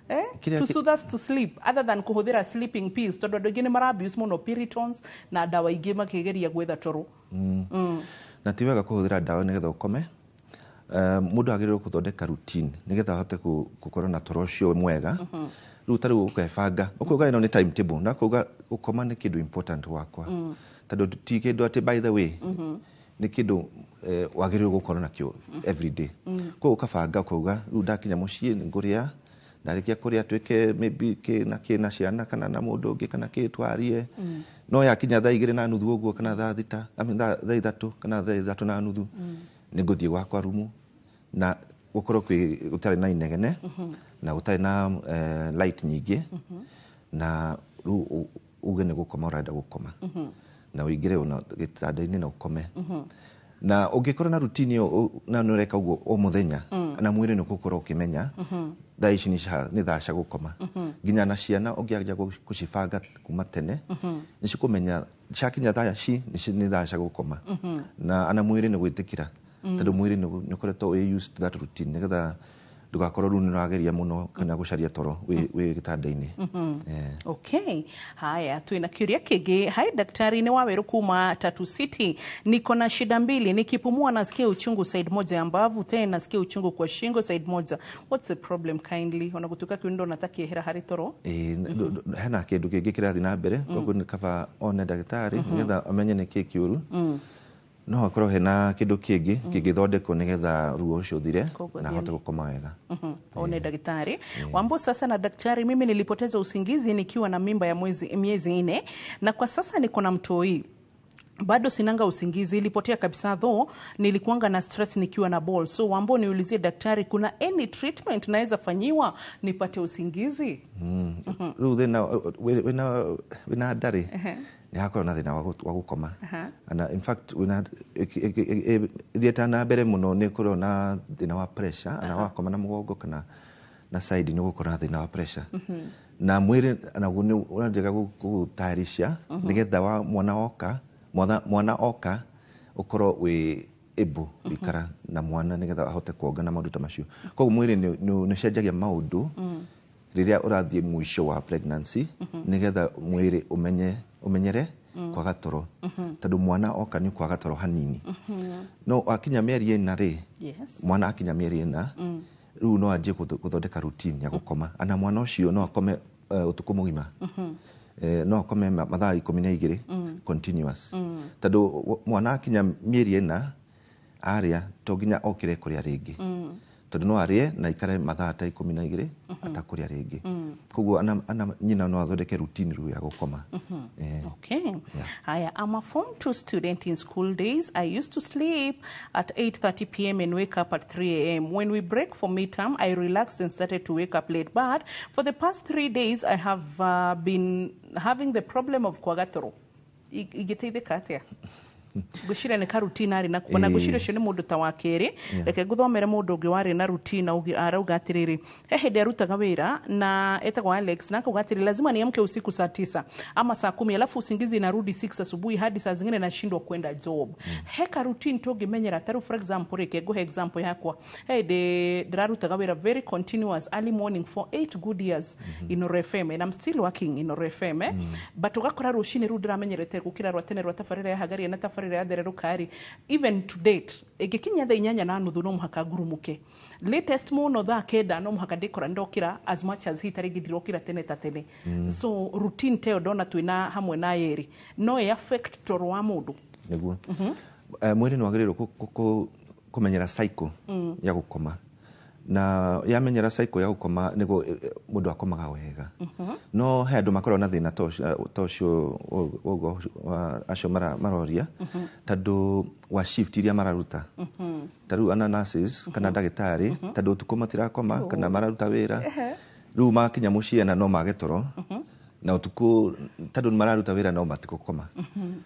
Eh? Kĩrĩa To soothe us to sleep other than kũhũthĩra sleeping pills, tondũ andũ aingĩ nĩ mara abuse mũno Piritons na ndawa ingĩ makĩgeria gwetha toro. Na ti wega kũhũthĩra ndawa nĩgetha ũkome. Mũndũ agĩrĩirwo gũthondeka routine nĩgetha ahote gũkorwo na toro ũcio mwega. Rĩu ta rĩu ũkebanga, ũkauga ĩno nĩ timetable, na ũkauga gũkoma nĩ kĩndũ important gwakwa, tondũ ti kĩndũ atĩ by the way, nĩ kĩndũ wagĩrĩirwo gũkorwo nakĩo every day. Koguo ũkabanga, ũkauga rĩu ndakinya mũciĩ nĩ ngũrĩa, ndarĩkia kũrĩa twĩke maybe kĩ na kĩ na ciana kana na mũndũ ũngĩ kana kĩ twarie. No yakinya 2:30 ũguo kana 6:00, I mean, 3:00 kana 3:30, nĩ ngũthiĩ gwakwa rumu na gũkorwo kwĩ gũtarĩ na inegene na gũtarĩ na light nyingĩ, na rĩu uge nĩ gũkoma ũrenda gũkoma, na ũingĩre ona gĩtanda-inĩ na ũkome. Na ũngĩkorwo na routine ĩyo na nĩ ũreka ũguo o mũthenya, na mwĩrĩ nĩ ũgũkorwo ũkĩmenya thaa ici nĩ thaa cia gũkoma. Nginya na ciana ũngĩanjia gũcibanga kuma tene, nĩ cikũmenya ciakinya thaa ici nĩ thaa cia gũkoma. Na ana mwĩrĩ nĩ gwĩtĩkĩra, tondũ mwĩrĩ nĩ ũkoretwo wĩ used to that routine, nĩgetha ndũgakorwo rĩu nĩ ũrageria mũno kana gũcaria toro wĩ gĩtanda-inĩ. Okay, haya, twina kiuria kĩngĩ. Hai daktari, ni Waweru kuma Tatu City. Niko na shida mbili, nikipumua nasikia uchungu side moja ya mbavu, then nasikia uchungu kwa shingo side moja. What's the problem, kindly? Ona gutuka kiundo natakiehera harĩ toro. Ĩĩ, hena kĩndũ kĩngĩ kĩrathiĩ na mbere, koguo nĩ kaba one ndagĩtarĩ nĩgetha amenye nĩ kĩ kĩũru. No hakorwo hena kĩndũ kĩngĩ kĩngĩthondekwo nĩgetha ruo ũcio ũthire Koguo na ahote gũkoma wega. One daktari. Wambo sasa na daktari, mimi nilipoteza usingizi nikiwa na mimba ya miezi 4, na kwa sasa niko na mtoi, bado sinanga usingizi, ilipotea kabisa, though nilikuanga na stress nikiwa na ball. So Wambo, niulizie daktari, kuna any treatment naweza fanyiwa nipate usingizi? Rĩu thĩna wĩna ndarĩ nĩ hakorwo na thĩna wa gũkoma. Na in fact wĩna ĩthiĩte na mbere mũno, nĩ ũkorwo na thĩna wa pressure, ana wakoma na mũgongo kana na side nĩ ũgũkorwo na thĩna wa pressure. Na mwĩrĩ naguo nĩ ũranjega gũgũtayarisha nĩgetha wa mwana oka, mwana oka ũkorwo wĩ able gũikara na mwana nĩgetha ahote kuonga na maũndũ ta macio. Koguo mwĩrĩ nĩ ũcenjagia maũndũ rĩrĩa ũrathiĩ mũico wa pregnancy, nĩgetha mwĩrĩ ũmenye ũmenyere kwaga toro, tondũ mwana oka nĩ kwaga toro hanini. No akinya mĩeri 4 rĩ, mwana akinya mĩeri 4 rĩu no anjie gũthondeka routine ya gũkoma. Ana mwana ũcio no akome ũtukũ mũgima. No akome mathaa 12 continuous, tondũ mwana akinya mĩeri 4 arĩa to nginya okĩre kũrĩa rĩngĩ, tondũ no arĩe na ikare mathaa ta 12 atakũrĩa rĩngĩ. Koguo ana nyina no athondeke routine rĩu ya gũkoma. Okay. Haya, I'm a Form 2 student. In school days, I used to sleep at 8:30 p.m. and wake up at 3 a.m. When we break for midterm, I relaxed and started to wake up late. But for the past 3 days, I have been having the problem of kwaga toro. Ingĩteithĩka atĩa? Ngwĩciria nĩ karutina arĩ nako, na ngwĩciria ũcio nĩ mũndũ ta wa kerĩ. Reke ngũthomere mũndũ ũngĩ warĩ na rutina ũngĩ, arauga atĩrĩrĩ, he hĩndĩ arutaga wĩra na etagwo Alex, na akauga atĩrĩ, lazima niamke usiku saa 9 ama saa 10, alafu usingizi inarudi 6 asubuhi, hadi saa zingine nashindwa kwenda job. He ka routine tũngĩmenyera? Ta rĩu for example, reke ngũhe example yakwa, he hĩndĩ ndĩrarutaga wĩra very continuous early morning for 8 good years in Inooro FM, and I'm still working in Inooro FM, eh? But ũgakora rũcinĩ rĩu ndĩramenyerete gũkĩra rwa tene rwa tabarĩra ya hagaria na tabarĩra ya thererũka rĩ, even to date ĩngĩkinya thaa 8:30 no mũhaka ngurumuke, latest mũno thaa 9 no mũhaka ndĩkora ndokĩra, as much as hita rĩngĩ ndirokĩra tene ta tene. So routine ta ĩyo ndona twĩna hamwe na yerĩ no ĩ affect toro wa mũndũ. Nĩguo. Mwĩrĩ nĩ wagĩrĩirwo kũmenyera cycle ya gũkoma, na yamenyera cycle ya gũkoma nĩguo mũndũ akomaga wega. No he andũ makoragwo na thĩna ta ũcio ũguo wa acio maroria, tondũ wa shift iria mararuta, ta rĩu ana nurses kana ndagĩtarĩ, tondũ ũtukũ matirakoma kana mararuta wĩra, rĩu makinya mũciĩ na no mage toro, na ũtukũ tondũ nĩ mararuta wĩra no matigũkoma.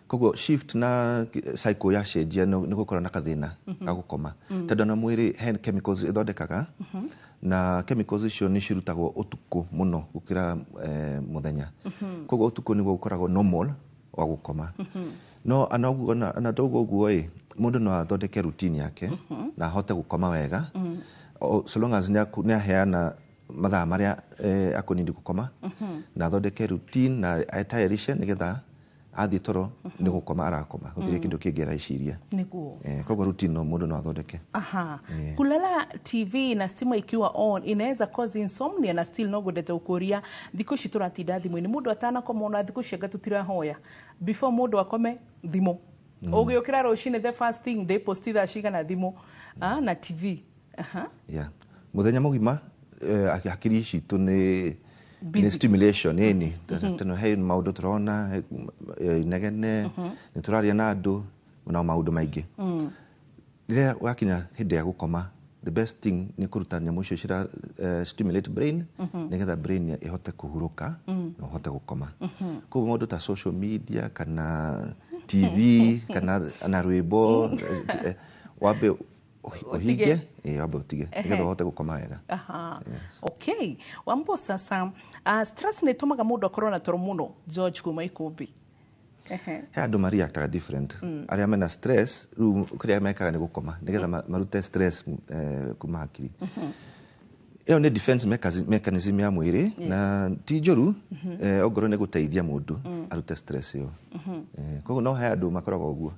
Koguo shift na cycle yacenjia nĩ gũkorwo na kathĩna ga gũkoma, tondũ ona mwĩrĩ he chemicals ĩthondekaga, na chemicals icio nĩ cirutagwo ũtukũ mũno gũkĩra mũthenya. Koguo ũtukũ nĩguo ũkoragwo normal wa gũkoma. No ana ũguo ana toguo ũguo ĩ, mũndũ no athondeke routine yake na ahote gũkoma wega, so long as nĩ aheana Mathaa marĩa akũnindi gũkoma na athondeke routine na etayarishe nĩgetha athiĩ toro nĩ gũkoma arakoma, gũtirĩ kĩndũ kĩngĩ areciria. Niguo. Koguo routine no mũndũ no athondeke. Aha. Kulala TV na stima ikiwa on inaweza cause insomnia? Na still no ngwendete gukuria, thikũ ici tũratinda thimũ-inĩ mũndũ atanakoma, ona thikũ ici anga tũtirahoya before mũndũ akome, thimũ ũgĩũkĩra rũcinĩ, the first thing ndĩ post thaa cigana, thimũ na TV. Aha. Yeah. Mũthenya mũgima hakiri citũ nĩ Busy. Nĩ stimulation ĩni teno, he maũndũ tũrona, inegene, nĩ tũraria na andũ na maũndũ maingĩ. Rĩrĩa wakinya hĩndĩ ya gũkoma, the best thing nĩ kũruta nyamũ icio cira stimulate brain nĩgetha brain ĩhote kũhurũka na ũhote gũkoma. Koguo maũndũ ta social media kana TV kana na rwĩmbo, wambe ũhinge, wambe ũtige nĩgetha ũhote gũkoma wega. Aha. Okay. Wambo sasa, stress nĩ ĩtũmaga mũndũ akorwo na toro mũno? George kuma Ikũmbi. Ehe. He andũ mareactaga different. Arĩa mena stress rĩu kĩrĩa mekaga nĩ gũkoma nĩgetha marute stress kuma hakiri. Ĩyo nĩ defense mechanism ya mwĩrĩ na ti njũru, ongorwo nĩ gũteithia mũndũ arute stress ĩyo. Koguo no he andũ makoragwo ũguo.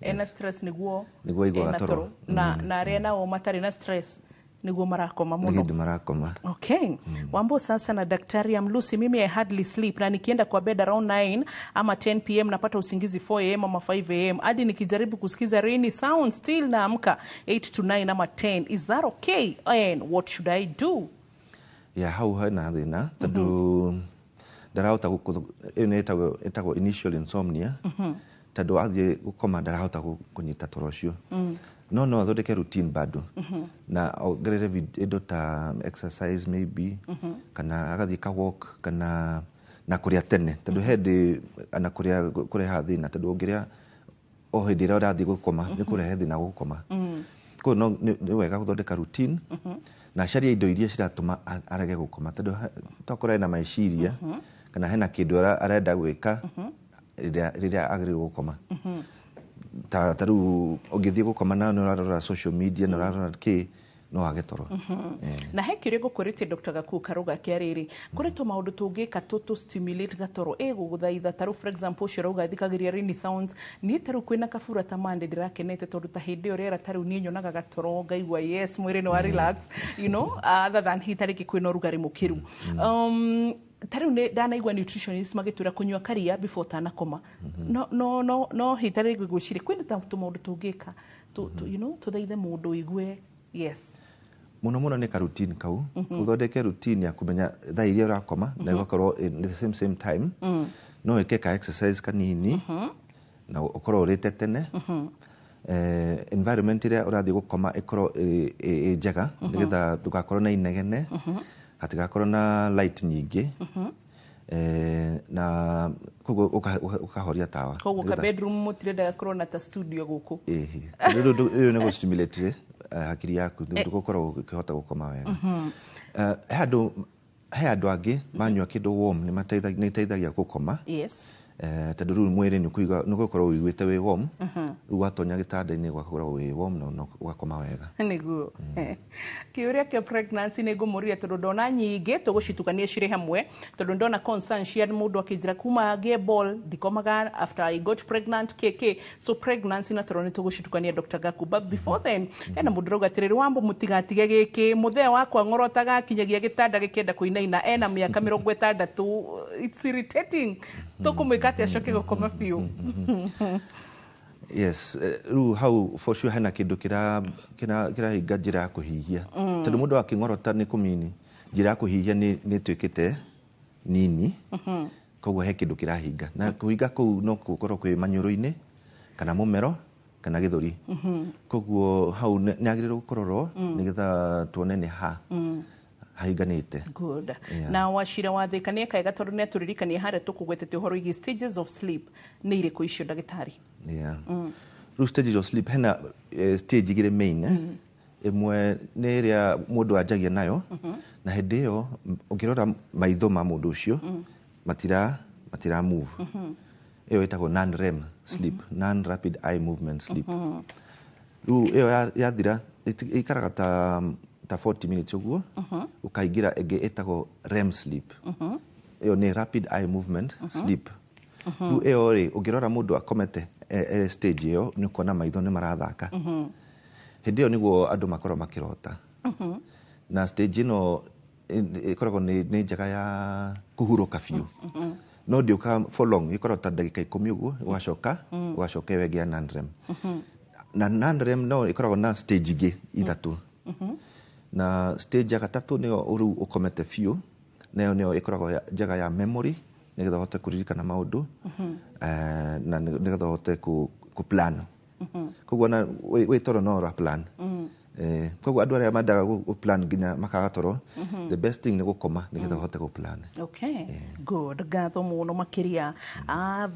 Ena stress nĩguo Nĩguo aiguaga ena toro. Na arĩa nao matarĩ na stress nĩguo marakoma nĩ mũno. hĩndĩ marakoma. Okay. Wambo sasa na Daktari Amlusi, mimi I hardly sleep na nikienda kwa bed around 9 ama 10 p.m. napata usingizi 4 a.m. ama 5 a.m. Hadi nikijaribu kusikiza rainy sound still naamka 8 to 9 ama 10. Is that okay? And what should I do? Ya, hau hena thĩna tondũ ndarahota ĩyo nĩ ĩtagwo initial insomnia, tondũ athiĩ gũkoma ndarahota kũnyita toro ũcio. No athondeke routine bado na ongerere indo ta exercise maybe, kana agathiĩ ka walk, kana na kũrĩa tene, tondũ he hĩndĩ ana kũrĩa kũrehaga thĩna, tondũ ũngĩrĩa o hĩndĩ ĩrĩa ũrathiĩ gũkoma nĩ kũrehe thĩna gũkoma. Koguo no nĩ wega gũthondeka routine na acarie indo iria ciratũma arege gũkoma, tondũ tokorwo ena meciria kana hena kĩndũ arenda gwĩka rĩrĩa agĩrĩirwo gũkoma. Ta rĩu ũngĩthiĩ gũkoma na nĩ ũrarora social media na ũrarora kĩ, no wage toro. Na he kĩũria ngũkũrĩtie Dr. Gakuo Karuga kĩa rĩrĩ, kũrĩ tũ maũndũ tũngĩka tũ stimulate gatoro ĩgũgũthaitha? Ta rĩu, for example, ũcio ũrauga thikagĩria rainy sounds, niĩ ta rĩu kwĩna kabura ta Monday ndĩrakenete, tondũ ta hĩndĩ ĩyo rĩera, ta rĩu niĩ nyonaga gatoro, ngaigua yes, mwĩrĩ nĩ wa relax, other than hi tarĩngĩ kwĩna ũrugarĩ mũkĩru. Ta rĩu nĩ ndanaigua nutritionist magĩtwĩra kũnyua karia before ũtanakoma, no hi tarĩngĩ ngwĩciria kwĩna ta tũmaũndũ tũngĩka tũthaithe mũndũ ũigue yes. Mũno mũno nĩ ka routine kau, ũthondeke routine ya kũmenya thaa iria ũrakoma na ĩgakorwo in the same time. No ĩke ka exercise kanini na ũkorwo ũrĩte tene. Environment ĩrĩa ũrathiĩ gũkoma ĩkorwo ĩ njega nĩgetha ndũgakorwo na inegene, hatigakorwo na light nyingĩ, na koguo ũkahoria tawa. Koguo ka bedroom mũtirenda gakorwo na ta studio gũkũ. Ĩhĩ. Rĩu rĩu nĩ gũ-stimulate hakiri yaku ndũgũkorwo ũkĩhota gũkoma wega. He andũ angĩ manyua kĩndũ warm nĩ iteithagia gũkoma. Tondũ rĩu mwĩrĩ nĩ ũgũkorwo ũiguĩte wĩ warm, rĩu watonya gĩtanda-inĩ ũgakorwo wĩ warm na ũgakoma wega. Nĩguo kĩũria kĩa pregnancy nĩ ngũmũria, tondũ ndona nyingĩ tũgũcitukania cirĩ hamwe, tondũ ndona concern cia mũndũ akĩnjĩra kuma ngĩe ball ndikomaga after I got pregnant kk. So pregnancy na toro nĩ tũgũcitukania, Dr. Gaku, but before then hena mũndũ ũrauga atĩrĩrĩ, Wambo, mũtigatige gĩkĩ, mũthee wakwa ng'orotaga kinyagia gĩtanda gĩkĩenda kũinaina, ena mĩaka 60, it's irritating, tũkũmwĩka atĩa acoke gũkoma biũ? Yes, rĩu hau for sure hena kĩndũ kĩrahinga njĩra ya kũhihia, tondũ mũndũ akĩng'orota nĩ kũmini njĩra ya kũhihia nĩ ĩtuĩkĩte nini. Koguo he kĩndũ kĩrahinga, na kũhinga kũu no gũkorwo kwĩ maniũrũ-inĩ kana mũmero kana gĩthũri. Koguo hau nĩ agĩrĩirwo kũrorwo nĩgetha tuone nĩ ha hahinganĩte. Good. Yeah. Na Wacira wa Thĩka nĩ ekaega, tondũ nĩ atũririkania harĩa tũkũgwetete ũhoro wĩgiĩ stages of sleep. Nĩ irĩkũ icio, ndagĩtarĩ? Yeah. Rĩu stages of sleep, hena stage igĩrĩ main. Ĩmwe nĩ ĩrĩa mũndũ anjagia nayo, na hĩndĩ ĩyo ũngĩrora maitho ma mũndũ ũcio matira move. Ĩyo ĩtagwo non REM sleep, non rapid eye movement sleep. Rĩu ĩyo yathira ĩikaraga ta ta 40 minutes ũguo, ũkaingĩra ĩngĩ ĩtagwo REM sleep. Ĩyo nĩ rapid eye movement sleep. Rĩu ĩyo rĩ, ũngĩrora mũndũ akomete stage ĩyo, nĩ ũkuona maitho nĩ marathaka. Hĩndĩ ĩyo nĩguo andũ makoragwo makĩrota. Na stage ĩno ĩkoragwo nĩ njega ya kũhurũka biũ, no ndĩũkaga for long, ĩkoragwo ta ndagĩka 10 ũguo, ũgacoka ĩyo ĩngĩ ya non-REM. Na non-REM no ĩkoragwo na stage ingĩ ithatũ, na stage ya gatatũ nĩyo rĩu ũkomete biũ, nayo nĩyo ĩkoragwo njega ya memory, nĩgetha ũhote kũririkana maũndũ, na nĩgetha ũhote kũ plan. Koguo na wĩ toro no ũra plan. Koguo andũ arĩa mendaga gũ plan nginya makaga toro, the best thing nĩ gũkoma nĩgetha ũhote gũ plan. Okay, good. Ngatho muno makiria.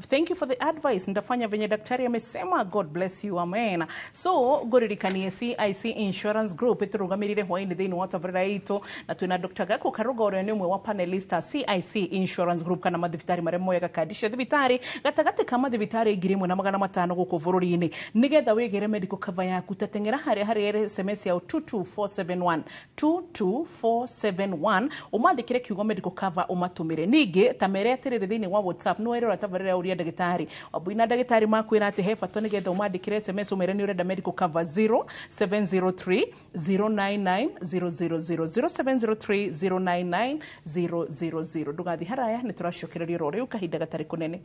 Thank you for the advice. Ndafanya venye daktari amesema. God bless you. Amen. So, ngũririkanie CIC Insurance Group ĩtũrũgamĩrĩire hwaĩ-inĩ thĩinĩ wa tabarĩra itũ, na twĩna Dr. Gako Karuga ũrĩa nĩ ũmwe wa panelist a CIC Insurance Group, kana mathibitarĩ marĩa moyaga kandi cia thibitarĩ gatagatĩ ka mathibitarĩ 1500 gũkũ bũrũri-inĩ. Nĩgetha wĩgĩre medical cover yaku, ta teng'era harĩa harĩ SMS ya 22471, 22471, ũmandĩkĩre kiugo medical cover, ũmatũmĩre. Ningĩ ta mere atĩrĩrĩ, thĩinĩ wa WhatsApp nĩ werora tabarĩra ya ũria ndagĩtarĩ Wambui na ndagĩtarĩ makwĩra atĩ he bata nĩgetha ũmandĩkĩre SMS ũmere nĩ ũrenda medical cover, 0703 099 000, 0703 099 000. Ndũgathiĩ haraya, nĩ tũracokereria oro rĩu kahinda gatarĩ kũnene.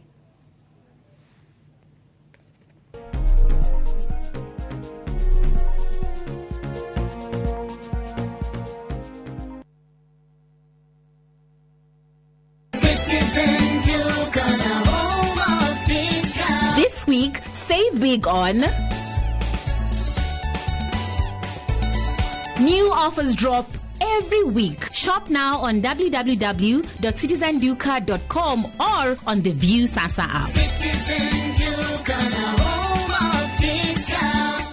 Citizen Duka, the home of discount. This week, save big on new offers drop every week. Shop now on www.citizenduka.com or on the View Sasa app. Citizen Duka, the home of discount.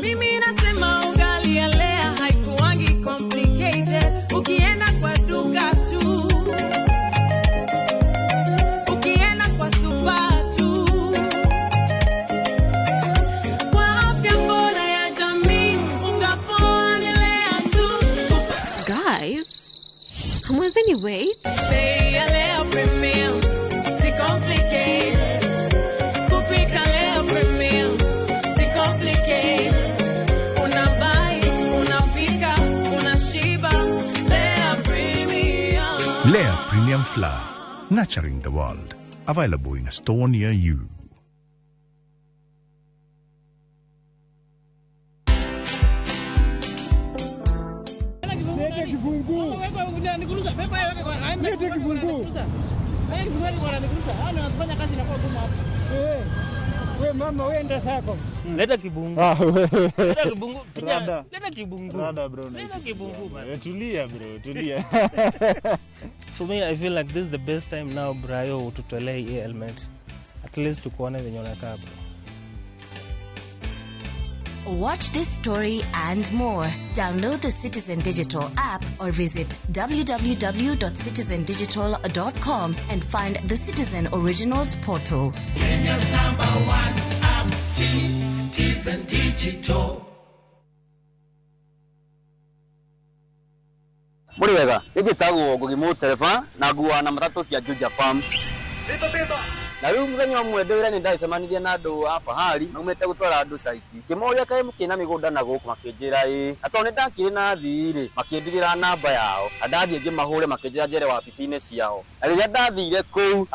Mimi nasema ugali ya Lea haikuangi complicated. Ukienda kwa duka tu, ukienda kwa super tu. Kwa afya bora ya jamii, unga poa ni Lea tu. Guys, hamwezeni wait? Bei ya Lea Premium, si complicated. Kupika Lea Premium, si complicated. Unabuy, unapika, unashiba. Lea Premium. Lea Premium Flour, nurturing the world. Available in a store near you. Lete kifunguu. Lete kifunguu. We mama, wenda sako. Leta kibungu. Ah, wewe. Leta kibungu. Kijana, Rada. leta kibungu. Rada bro. Leta kibungu, man. Tulia bro, tulia. For me, I feel like this is the best time now, Brayo, ututolee hii helmet. At least tukuone venye unakaa, bro. Watch this story and more. Download the Citizen Digital app or visit www.citizendigital.com and find the Citizen Originals portal. Kenya's number one app, Citizen Digital. Mũrĩ wega, nĩ njĩtagwo Ngugi Mũtereba na nguaga na matatũ cia Juja Farm. Na rĩu mũthenya ũmwe ndĩ wĩra nĩ ndacemanirie na andũ a Fahari maumĩte gũtwara andũ caiti, ngĩmoria kaĩ mũkĩrĩ na mĩgũnda na gũkũ, makĩnjĩra ĩĩ, na tondũ nĩ ndakĩrĩ na athii rĩ, makĩndigĩra namba yao, na ndathiĩ ngĩmahũre makĩnjĩra njere wabici-inĩ ciao, na rĩrĩa ndathire kũu,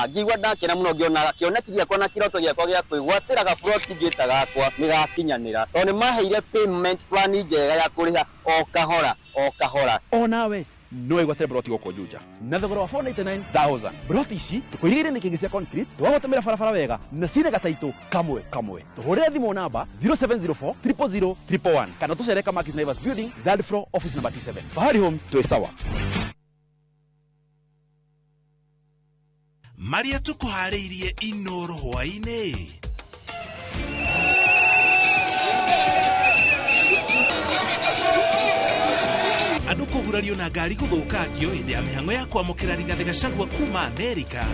ngĩigua ndakena mũno ngĩona kĩoneki gĩakwa na kĩroto gĩakwa gĩa kwĩgwatĩra gaburoti ngĩta gakwa nĩ gakinyanĩra, tondũ nĩ maheire payment plan njega ya kũrĩha o kahora o kahora. Onawe no wĩgwatĩre broti gũkũ Juja na thogora wa 499,000. Broti ici tũkũirigĩire nĩ kĩngĩ cia concrete, twagũtũmĩra barabara wega na cina gataitũ kamwe kamwe. Tũhũrĩre thimũ namba 0704 000 111 kana tũcere Kamakis Naivas building, third floor, office number T7. Fahari Homes, twĩ sawa. Marĩa tũkũharĩirie Inoro hwaĩ-inĩ. Andũ kũgurario na ngari gũthũkangio hĩndĩ ya mĩhang'o ya kwamũkĩra Rigathĩ Gachagua kuma Amerika.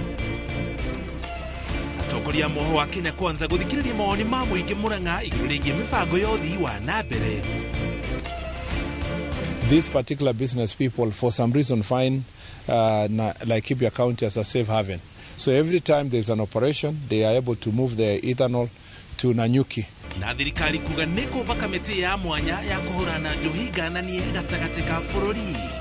Atongoria a moho wa Kenya Kwanza gũthikĩrĩria mawoni ma mũingĩ Murang'a igũrũ rĩgiĩ mĩbango ya ũthii wa na mbere. These particular business people, for some reason, find Laikipia County as a safe haven. So every time there's an operation, they are able to move their ethanol to Nanyuki. Na thirikari kuga nĩ kũmba kamĩtĩ ya mwanya ya kũhũrana njohi ngananie gatagatĩ ka bũrũri.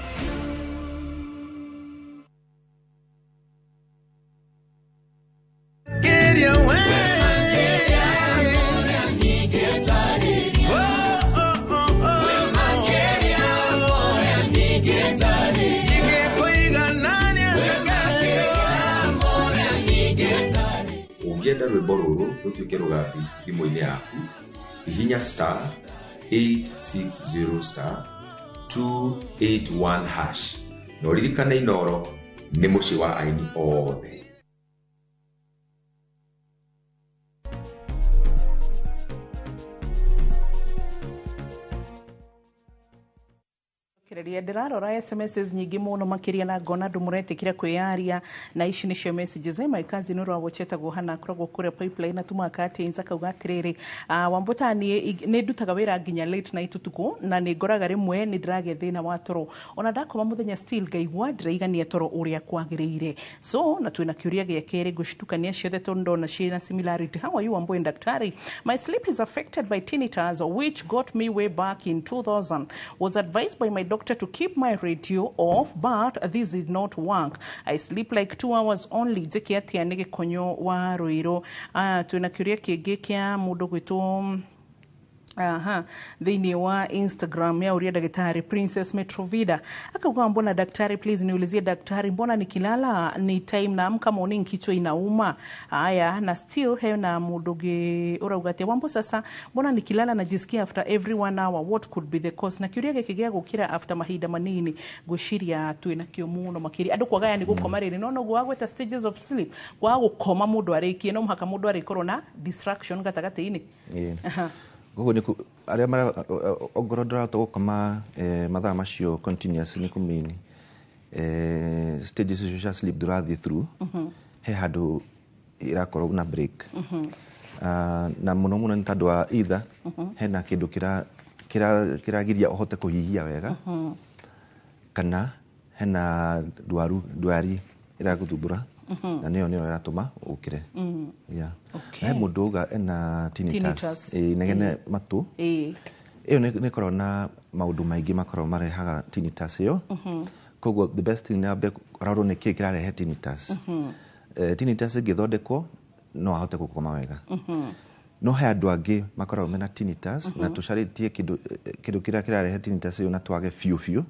Ũngĩenda rwĩmbo rũrũ rũtuĩke rũgambi thimũ-inĩ yaku, hihinya star 860 star 281 hash na ũririkane Inooro nĩ mũciĩ wa aini othe. Ndĩrarora SMSs nyingĩ mũno makĩria na ngona andũ mũretĩkĩra kwĩyaria na ici nĩcio messages. My cousin ũrĩa wacetagwo hana akoragwo kũrĩa pipeline atũmaga curtains akauga atĩrĩrĩ, Wambũta niĩ nĩ ndutaga wĩra nginya late night ũtukũ na nĩ ngoraga rĩmwe nĩ ndĩragĩa thĩna wa toro, ona ndakoma mũthenya still ngaigua ndĩraigania toro ũrĩa kwagĩrĩire. So na twĩna kĩũria gĩa kerĩ ngũcitukania ciothe tondũ ndona ciĩna similarity. How are you Wambui daktari? My sleep is affected by tinnitus which got me way back in 2000. Was advised by my doctor to keep my radio off, but this did not work. I sleep like 2 hours only. Njĩke atĩa nĩ Gĩkonyo wa Rũirũ. Twĩna kĩũria kĩngĩ kĩa mũndũ gwĩtwo aha thĩinĩ wa Instagram ya ũria ndagĩtarĩ Princess Metrovida akauga, mbona daktari, please niulizie daktari, mbona nikilala ni time naamka morning kichwa inauma? Haya, na still hena mũndũ ũngĩ ũrauga atĩ Wambo, sasa mbona nikilala najisikia after every 1 hour, what could be the cause? Na kĩũria gĩkĩ gĩa gũkĩra after mahinda manini ngwĩciria twĩna kĩo mũno makĩria andũ kwaga yani gũkoma rĩrĩ no noguo wagweta stages of sleep, kwaga gũkoma mũndũ arĩkie no mũhaka mũndũ arĩkorwo na distraction gatagatĩ-inĩ. Aha. Koguo nĩ arĩa mara ongorwo ndũrahota gũkoma mathaa macio continuous nĩ kũmini stages icio cia sleep ndũrathiĩ through, he handũ ĩrakorwo na break. Na mũno mũno nĩ tondũ wa either hena kĩndũ kĩragiria ũhote kũhihia wega, kana hena ndwari ĩragũthumbũra na nĩyo ĩratũma ũkĩre. Yeah. He mũndũ uga ena tinnitus, inegene matũ. Ĩyo nĩ ĩkoragwo na maũndũ maingĩ makoragwo marehaga tinnitus ĩyo. Koguo the best thing nĩ ambe arorwo nĩ kĩĩ kĩrarehe tinnitus. Tinnitus ĩngĩthondekwo no ahote gũkoma wega. No he andũ angĩ makoragwo mena tinnitus na tũcarĩtie kĩndũ kĩrĩa kĩrarehe tinnitus ĩyo na twage biũ biũ,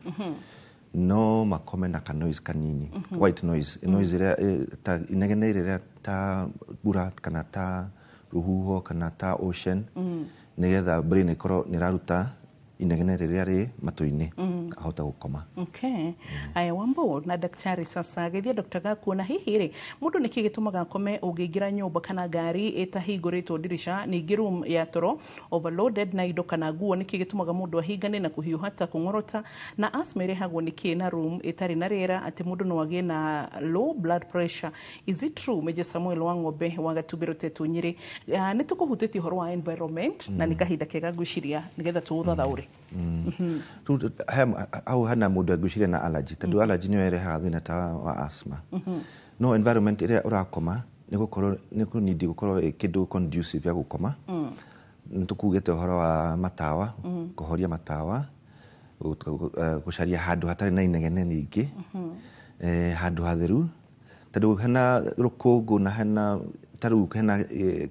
no makome na ka noise kanini, white noise, noise ĩrĩa ta inegene rĩrĩa ta mbura kana ta rũhuho kana ta ocean, nĩgetha brain ĩkorwo nĩraruta inegene rĩrĩa rĩ matũ-inĩ ahota gũkoma. Okay. Aya Wambo na daktari sasa githie Dr. Gakuo, na hihi rĩ mũndũ nĩkĩ gĩtũmaga akome ũngĩingĩra nyũmba kana ngari ĩtahingũrĩtwo ndirica, ningĩ room ya toro overloaded na indo kana nguo, nĩkĩ gĩtũmaga mũndũ ahingane na kũhiũha ta kũng'orota, na asthma ĩrehagwo nĩkĩ na room ĩtarĩ na rĩera atĩ mũndũ no agĩe na low blood pressure? Is it true? Major Samuel wa Ng'ombe wa Gatumbĩro Tetu Nyĩrĩ. Nĩ tũkũhutĩtie ũhoro wa environment na nĩ kahinda kega ngwĩciria nĩgetha tũũthathaũre. Hau hena mũndũ angwĩciria na allergy, tondũ allergy nĩyo ĩrehaga thĩna ta wa asthma. No environment ĩrĩa ũrakoma nĩ gũkorwo nĩ kũnindi gũkorwo ĩ kĩndũ conducive ya gũkoma. Nĩ tũkugĩte ũhoro wa matawa, kũhoria matawa, gũcaria handũ hatarĩ na inegene nyingĩ, handũ hatheru, tondũ hena rũkũngũ na hena ta rĩu hena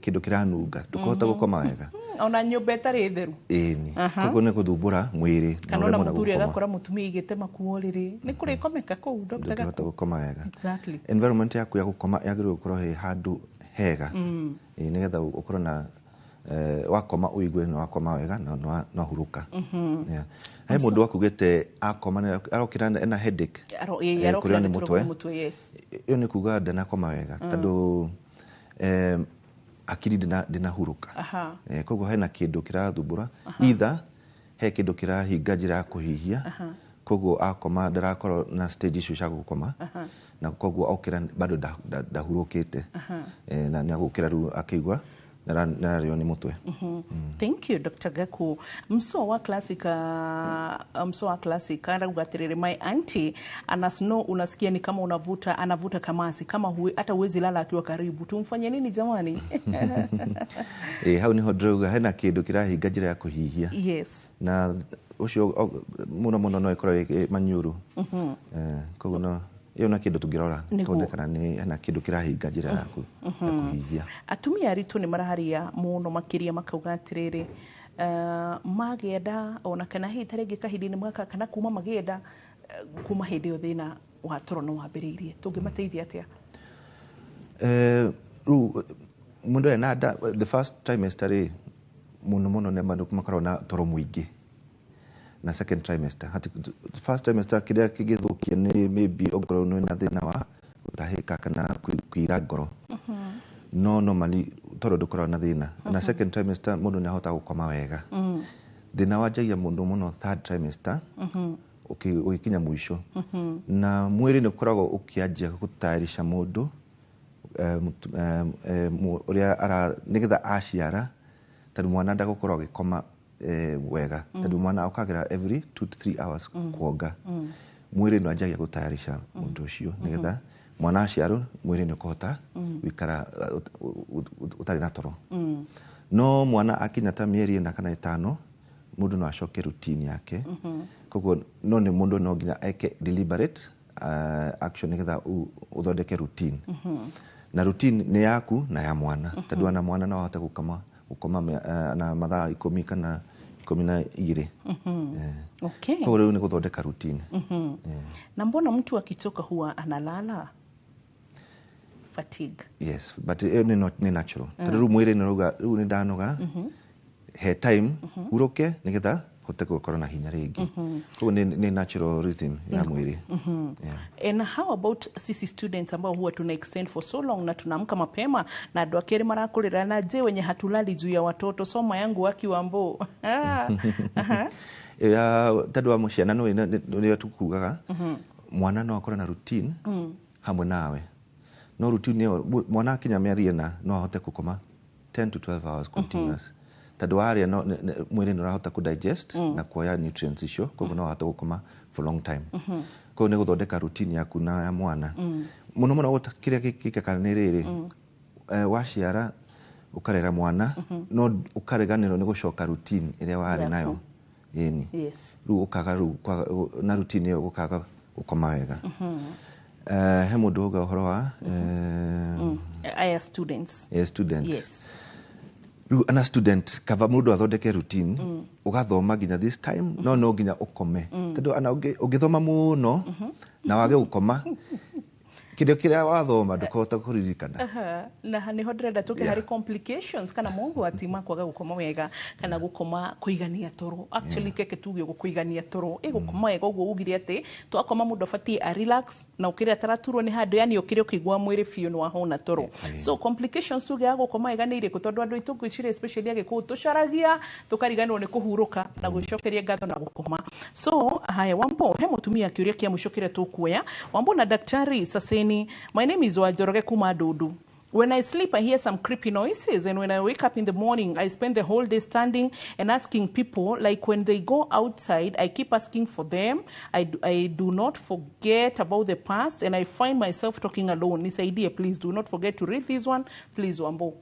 kĩndũ kĩranunga ndũkũhota gũkoma wega. Ona nyũmba ĩtarĩ theru. Ĩni. Koguo nĩ gũthumbũra mwĩrĩ na Kana ona ũremwo na mũthuri gũkoma. agakora mũtumia aigĩte makuo rĩrĩ nĩ kũrĩkomeka kũu Dr. Ndũngĩhota Gakuo. gũkoma wega. Exactly. Environment yaku ya gũkoma yagĩrĩirwo gũkorwo ĩ handũ hega, nĩgetha ũkorwo na wakoma ũigue nĩ wakoma wega na nĩ wahurũka. Yeah. He mũndũ wakugĩte akoma arokĩra ena headache, Arokĩra kũrĩo nĩ nĩ toro mũtwe. mũtwe, yes. Ĩyo nĩ kuga ndanakoma wega tondũ akiri ndĩnahurũka. Koguo hena kĩndũ kĩrathumbũra, either he kĩndũ kĩrahinga njĩra ya kũhihia, Koguo akoma ndarakorwo na stage icio cia gũkoma, na koguo okĩra bado ndahurũkĩte. Na nĩ agũkĩra rĩu akĩigua nĩararĩo nĩ mũtwe. Thank you, Dr. Gaku. Mso wa classic, mso wa classic arauga atiriri, my auntie ana snow, unasikia ni kama unavuta, anavuta kamasi kama hata huwezi lala akiwa karibu. Tumfanye nini jamani? Hau niho ndĩrauga hena kĩndũ kĩrahinga njĩra ya kũhihia. Na ũcio mũno mũno no ĩkorwo ĩ maniũrũ. Koguo no ĩyo na kĩndũ tũngĩrora tuone kana nĩ hena kĩndũ kĩrahinga njĩra ya kũhihia. Atumia aritũ nĩ maraharia mũno makĩria, makauga atĩrĩrĩ, magĩenda ona kana hihi ta rĩngĩ kahinda-inĩ gaka kana kuma magĩenda, kuma hĩndĩ ĩyo thĩna wa toro no wambĩrĩirie, tũngĩmateithia atĩa? Rĩu mũndũ ena nda the first trimester rĩ, mũno mũno nĩ andũ makoragwo na toro mũingĩ, na second trimester. First trimester kĩrĩa kĩngĩthũkia nĩ maybe ongorwo nĩ na thĩna wa gũtahĩka kana kũira ngoro, no normally toro ndũkoragwo na thĩna. Na second trimester mũndũ nĩ ahotaga gũkoma wega. Thĩna wanjagia mũndũ mũno third trimester, ũgĩkinya mũico, na mwĩrĩ nĩ ũkoragwo ũkĩanjia gũtayarisha mũndũ ũrĩa ara nĩgetha aciara, tondũ mwana ndagũkorwo agĩkoma wega, tondũ mwana okagĩra every 2 to 3 hours kuonga. Mwĩrĩ nĩ wanjagia gũtayarisha mũndũ ũcio nĩgetha mwana aciarwo mwĩrĩ nĩ ũkũhota gũikara ũtarĩ na toro. No mwana akinya ta mĩeri 4 kana 5, mũndũ no acoke routine yake. Koguo no nĩ mũndũ no nginya eke deliberate action nĩgetha ũthondeke routine. Na routine nĩ yaku na ya mwana, tondũ ona mwana no ahote gũkoma na mathaa 10 kana 12. Koguo rĩu nĩ gũthondeka routine. Na mbona mtu akitoka huwa analala? Fatigue. Yes, but ĩyo nĩ natural, tondũ rĩu mwĩrĩ nĩ ũrauga rĩu nĩ ndanoga, he time huruke nĩgetha hote gũkorwo na hinya rĩngĩ. Koguo nĩ natural rhythm ya mwĩrĩ. And how about sisi students ambao huwa tuna extend for so long na tunaamka mapema na andũ akĩrĩ marakũrĩra, na je wenye hatulali juu ya watoto, soma yangu wakiwambo? Ya tondũ wa ciana no nĩyo tukugaga mwana no akorwo na routine hamwe nawe, no routine ĩyo mwana akinya mĩeri 4 no ahote gũkoma 10 to 12 hours continuous, tondũ warĩa no mwĩrĩ nĩ ũrahota kũ digest na kuoya nutrients icio, koguo no ahote gũkoma for long time. Koguo nĩ gũthondeka routine yaku na ya mwana. Mũno mũno kĩrĩa gĩkĩkaga nĩ rĩrĩ, waciara ũkarera mwana no ũkariganĩrwo nĩ gũcoka routine ĩrĩa warĩ nayo. Ĩni. Rĩu ũkaga rĩu na routine ĩyo ũkaga gũkoma wega. He mũndũ uga ũhoro wa aya students. Students. Rĩu ana student kaba mũndũ athondeke routine, ũgathoma nginya this time, no no nginya ũkome, tondũ ana ũngĩthoma mũno na wage gũkoma, kĩrĩa kĩrĩa wathoma ndũkũhota kũririkana. Na nĩho ndĩrenda tũke harĩ complications kana mogwati ma kwaga gũkoma wega kana gũkoma kũigania toro. Actually keke tuge gũkũigania toro, ĩgũkoma wega ũguo ugire atĩ twakoma mũndũ abatiĩ a relax na ũkĩrĩa ataraturwo nĩ handũ, yani ũkĩrĩa ũkĩigua mwĩrĩ biũ nĩ wahũna toro. So complications tuge ya gũkoma wega nĩ irĩkũ? Tondũ andũ aitũ ngwĩciria especially Agĩkũyũ tũcaragia tũkariganĩrwo nĩ kũhurũka na gwĩcokeria ngatho na gũkoma. So haya, Wambo, he mũtumia kĩũria kĩa mũico kĩrĩa tũkuoya. Wambo na daktari Saseni, my name is Wanjoroge kuma Dudu. When I sleep, I hear some creepy noises, and when I wake up in the morning, I spend the whole day standing and asking people, like when they go outside, I keep asking for them. I do not forget about the past, and I find myself talking alone. Nisaidie, please do not forget to read this one. Please, Wambo.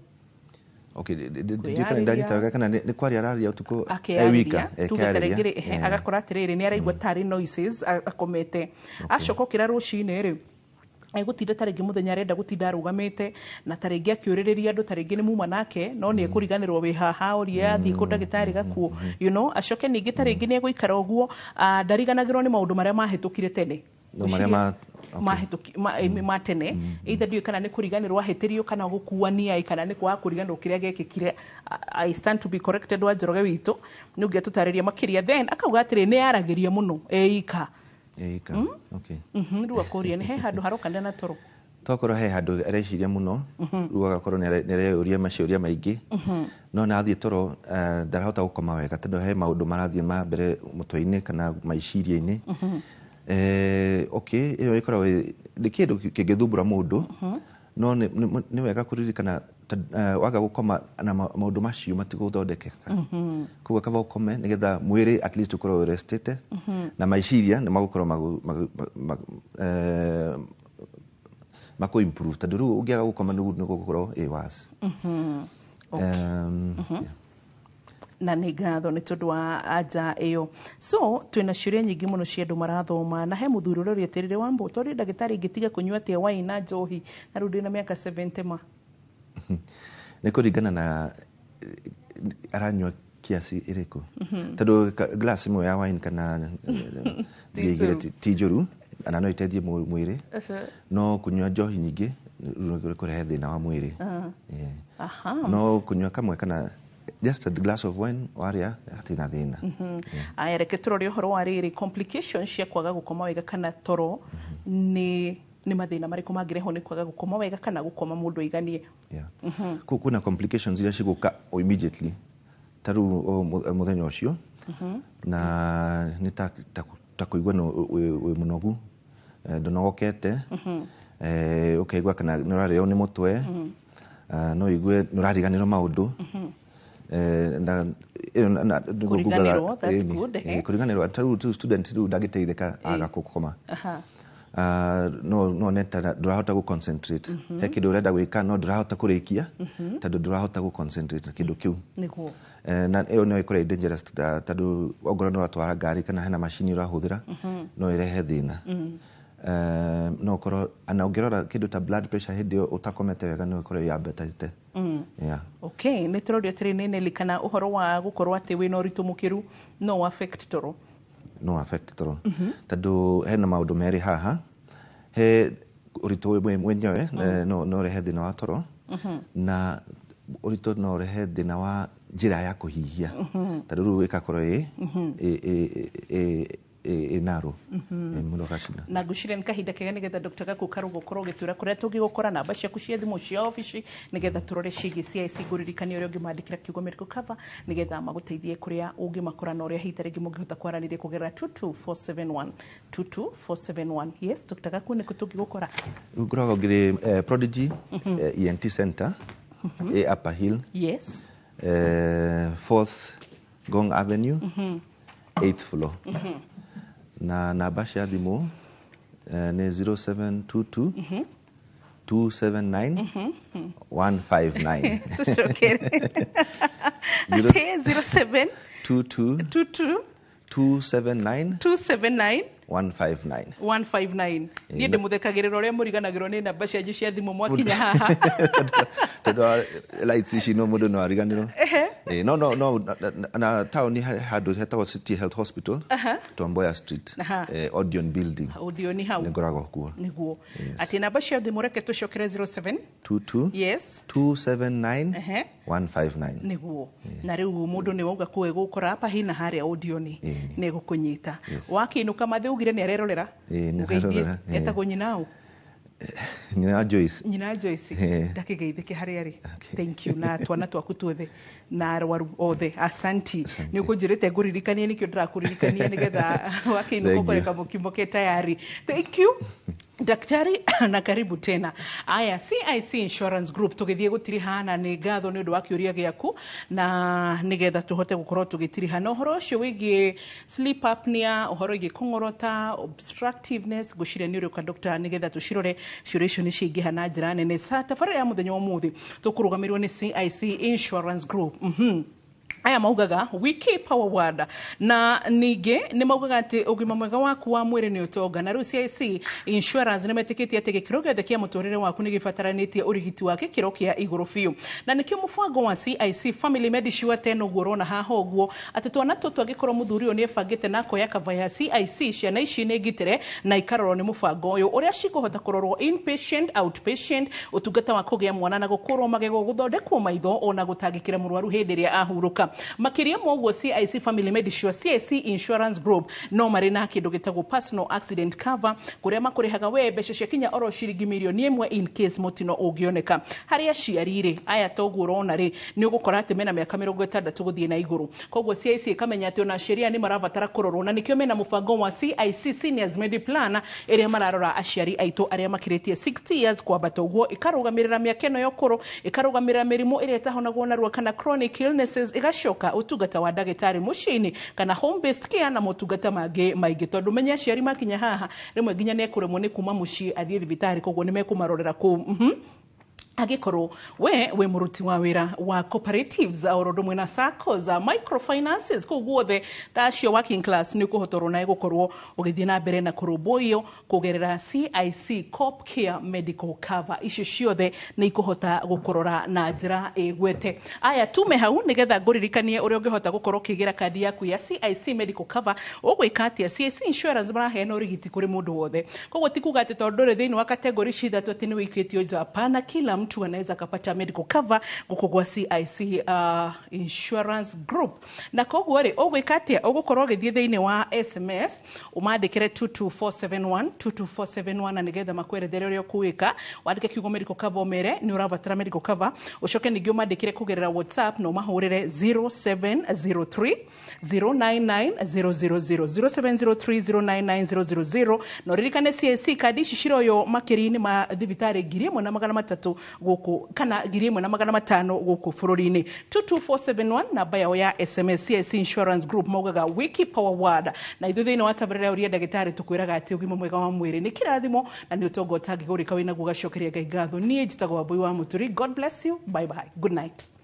Okay, ndikana ndanyita wega kana nĩ kwaria araria ũtukũ wika tuge tarĩngĩ agakora atĩrĩrĩ nĩ araigua tarĩ noises akomete, acoka okĩra rũcinĩ rĩ egũtinda tarĩngĩ mũthenya arenda gũtinda arũgamĩte na tarĩngĩ akĩũrĩrĩria andũ, tarĩngĩ nĩ muma nake no nĩ ekũriganĩrwo wĩ haha ũria athiĩ kũ ndagĩtarĩ gakuo, you know, acoke ningĩ tarĩngĩ nĩ egũikara ũguo, ndariganagĩrwo nĩ maũndũ marĩa mahĩtũkire tene, ma tene, either ndiũĩ kana nĩ kũriganĩrwo ahĩtĩrio kana gũkuania kana nĩ kwaga kũriganĩrwo kĩrĩa gĩekĩkire. I stand to be corrected, wa Njoroge witũ nĩ ũngĩatũtarĩria makĩria. Then akauga atĩrĩ nĩ aragĩria mũno eika. Okay. Rĩu akũria nĩ he handũ harokania na toro. Tokorwo he handũ areciria mũno, rĩu agakorwo nĩ areyũria maciũria maingĩ, no na athiĩ toro ndarahota gũkoma wega tondũ he maũndũ marathiĩ ma mbere mũtwe-inĩ kana maiciria-inĩ. Okay, ĩyo ĩkoragwo nĩ kĩndũ kĩngĩthumbũra mũndũ, no nĩ wega kũririkana waga gũkoma na maũndũ macio matigũthondekeka. Koguo kaba ũkome nĩgetha mwĩrĩ at least ũkorwo ũrestĩte, na maiciria nĩ magũkorwo makũ improve, tondũ rĩu ũngĩaga gũkoma nĩ gũgũkorwo ĩ worse. Na nĩ ngatho nĩ tondũ wa anja ĩyo. So twĩna ciũria nyingĩ mũno cia andũ marathoma, na he mũthuri ũrĩa ũrĩetĩrĩre wa mbũ tondũ ndagĩtarĩ, ingĩtiga kũnyua atĩa wine na njohi na rĩu ndĩna mĩaka 70 ma? Nĩ kũringana na aranyua kiasi ĩrĩkũ, tondũ glass ĩmwe ya wine kana Ti mbia igĩrĩ njũru. ti njũru na no iteithie mwĩrĩ, no kũnyua njohi nyingĩ rĩu kũrehe thĩna wa mwĩrĩ. Yeah. No kũnyua kamwe kana just a glass of wine warĩa hatirĩ na thĩna. Aya, reke tũrore ũhoro wa rĩrĩ, complications cia kwaga gũkoma wega kana toro, nĩ mathĩna marĩkũ mangĩrehwo nĩ kwaga gũkoma wega kana gũkoma mũndũ aiganie? Yeah. Kwĩna complications iria cigũka o immediately, ta rĩu o mũthenya ũcio, na nĩ ta kũigua nĩ wĩ mũnogu, ndũnogokete, ũkaigua kana nĩ ũrarĩo nĩ mũtwe, no ũigue nĩ ũrariganĩrwo maũndũ. Na ĩyo nĩguo ngugaga, Kũriganĩrwo, that's ĩni, good, eh. Kũriganĩrwo ta rĩu tu student rĩu ndangĩteithĩka aga gũkoma. No ne ta ndũrahota gũ concentrate, he kĩndũ ũrenda gwĩka no ndũrahota kũrĩkia tondũ ndũrahota gũ concentrate na kĩndũ kĩu. Na ĩyo no ĩkorwo ĩ dangerous tondũ ongorwo nĩ ũratwara ngari kana hena macini ũrahũthĩra, no ĩrehe thĩna. No ũkorwo ana ũngĩrora kĩndũ ta blood pressure hĩndĩ ĩyo ũtakomete wega no ĩkorwo yambatĩte. Yeah. Okay, nĩ tũrorio atĩrĩ nĩ Nelly kana ũhoro wa gũkorwo atĩ wĩna ũritũ mũkĩru no affect toro? No affect toro, tondũ hena maũndũ merĩ haha. He ũritũ mwenyewe, no ũrehe thĩna wa toro, na ũritũ no ũrehe thĩna wa njĩra ya kũhihia, tondũ rĩu ĩgakorwo ĩ narrow. Mũndũ agacinda. Na ngwĩciria nĩ kahinda kega nĩgetha Dr. Gaku Karũgũ ũkorwo ũgĩtwĩra kũrĩa tũngĩgũkora, namba ciaku cia thimũ cia obici, nĩgetha tũrore ciĩgiĩ CIC. Ngũririkania ũrĩa ũngĩmandĩkĩra kiugo medical cover nĩgetha magũteithie kũrĩa ũngĩmakora na ũrĩa hihi ta rĩngĩ mũngĩhota kwaranĩria kũgerera 22471, 22471. Yes, Dr. Gaku, nĩkũ tũngĩgũkora? Rĩu ngoragwo ngĩrĩ Prodigy ENT Center, ĩ Upper Hill, fourth Ngong Avenue, 8th floor, na namba cia thimũ nĩ 0722 279 159. Tũcokere atĩ 07 22 22 279 279 159. 159. Niĩ ndĩmũthekagĩrĩra ũrĩa mũriganagĩrwo nĩ namba cianyu cia thimũ mwakinya haha. Tondũ wa lights ici no mũndũ no ariganĩrwo. No na taũni he handũ hetagwo City Health Hospital, Tom Mboya Street, Odeon Building. Odeon hau. Nĩ ngoragwo kuo. Nĩguo. Yes. Atĩ namba cia thimũ, reke tũcokere, 07 22 279 159. Nĩguo. Na rĩu mũndũ nĩ wauga kũĩ gũkora apa hina harĩa Odeon nĩ gũkũnyita. Wakĩinũka mathĩ ugire nĩ arerorera. Ĩĩ, nĩ Ũgeithie. arerorera, ĩĩ. Etagwo nyina ũ? Nyina wa Joyce. Nyina Joyce. Ndakĩgeithĩke harĩa arĩ. Thank you, na twana twaku tuothe na arwaru othe, asanti. Nĩ ũkũnjĩrĩte ngũririkanie, nĩkĩo ndĩrakũririkania nĩgetha wakĩinũka Thank you. ũkore kamũkimo ke tayari. Thank you, daktari, na karibu tena. Aya, CIC Insurance Group, tũgĩthiĩ gũtiriha, na nĩ ngatho nĩ ũndũ wa kĩũria gĩaku, na nĩgetha tũhote gũkorwo tũgĩtiriha na ũhoro ũcio wĩgiĩ sleep apnea, ũhoro wĩgiĩ kũng'orota, obstructiveness. Ngwĩciria nĩ ũrĩũka, doctor, nĩgetha tũcirore ciũria icio nĩ ciaingĩha na njĩra nene. Sa tabarĩra ya mũthenya wa ũmũthĩ tũkũrũgamĩrĩrwo nĩ CIC Insurance Group. Aya maugaga, "We keep our word." Na ningĩ nĩ maugaga atĩ ũgima mwega waku wa mwĩrĩ nĩ ũtonga. Na rĩu CIC Insurance nĩ metĩkĩtie atĩ gĩkĩro gĩothe kĩa mũtũrĩre waku nĩ gĩbataranĩtie ũrigiti wa gĩkĩro kĩa igũrũ biũ, na nĩkĩo mũbango wa CIC Family Medisure tena ũguo ũrona haha ũguo, atĩ twana tũtũ angĩkorwo mũthuri ũyũ nĩ ebangĩte na akoya cover ya CIC, ciana ici nĩ ngitĩre na ikarorwo nĩ mũbango ũyũ, ũrĩa cikũhota kũrorwo inpatient, outpatient, ũtungata wa kũgĩa mwana na gũkũrwo magego, gũthondekwo maitho, ona gũtangĩkĩra mũrwaru hĩndĩ ĩrĩa ahurũka. Makĩria ma ũguo, CIC Family Medisure, CIC Insurance Group no marĩ na kĩndũ gĩtagwo personal accident cover, kũrĩa makũrĩhaga we mbeca cia kinya oro ciringi mirioni 1 in case mũtino ũngĩoneka. Harĩ aciari rĩ, aya toguo ũrona rĩ, nĩ ũgũkora atĩ mena mĩaka 60 gũthiĩ na igũrũ. Koguo CIC ĩkamenya atĩ ona aciari aya nĩ marabatara kũrorwo, na nĩkĩo mena mũbango wa CIC Seniors Mediplan, ĩrĩa mararora aciari aitũ arĩa makĩrĩtie 60 years kwambata ũguo. Ĩkarũgamĩrĩra mĩaka ĩno ya ũkũrũ, ĩkarũgamĩrĩra mĩrimũ ĩrĩa ĩtahonagwo narua kana chronic illnesses, ĩgacoka ũtungata wa ndagĩtarĩ mũciĩ-inĩ kana home based care na motungata mangĩ maingĩ, tondũ menya aciari makinya haha rĩmwe nginya nĩ ekũremwo nĩ kuma mũciĩ athiĩ thibitarĩ, koguo nĩ mekũmarorera kũu. Angĩkorwo we wĩ mũruti wa wĩra wa cooperatives oro ũndũ ũmwe na SACCOs, microfinances, kũu guothe ta acio working class, nĩ ũkũhotorwo nawe gũkorwo ũgĩthiĩ na mbere na kũrũmbũiyo kũgerera CIC Coop Care Medical Cover. Icio ciothe nĩ ikũhota gũkũrora na njĩra ĩgwete. Aya, tume hau nĩgetha ngũririkanie ũrĩa ũngĩhota gũkorwo ũkĩgĩra kandi yaku ya CIC Medical Cover. Ũgwĩka atĩa? CIC Insurance maraheana ũrigiti kũrĩ mũndũ wothe, koguo ti kuga atĩ tondũ ndũrĩ thĩinĩ wa category ici ithatũ atĩ nĩ wĩikĩtio nja. Hapana, kila mtu anaweza akapata medical cover gũkũ gwa CIC Insurance Group. Na koguo rĩ, ũgwĩka atĩa? Ũgũkorwo ũgĩthiĩ thĩinĩ wa SMS, ũmandĩkĩre 22471, 22471, na nĩgetha makwerethere ũrĩa ũkũwĩka. Wandĩke kiugo medical cover, ũmere nĩ ũrabatara medical cover. Ũcoke ningĩ ũmandĩkĩre kũgerera WhatsApp na ũmahũrĩre 0703 099 000, 0703 099 000. Na ũririkane CIC kandi ici ciroywo makĩria-inĩ ma thibitarĩ 1300 gũkũ kana 1500 gũkũ bũrũri-inĩ. 22471, namba yao ya SMS. CIC Insurance Group maugaga we keep our word, na ithuĩ thĩinĩ wa tabarĩra ya Ũria Ndagĩtarĩ tũkwĩraga atĩ ũgima mwega wa mwĩrĩ nĩ kĩrathimo na nĩ ũtonga ũtangĩgũrĩka wĩnaguo. Gacokeria Ngai ngatho. Niĩ njĩtagwo Wambui wa Mũturi. God bless you. Bye bye, good night.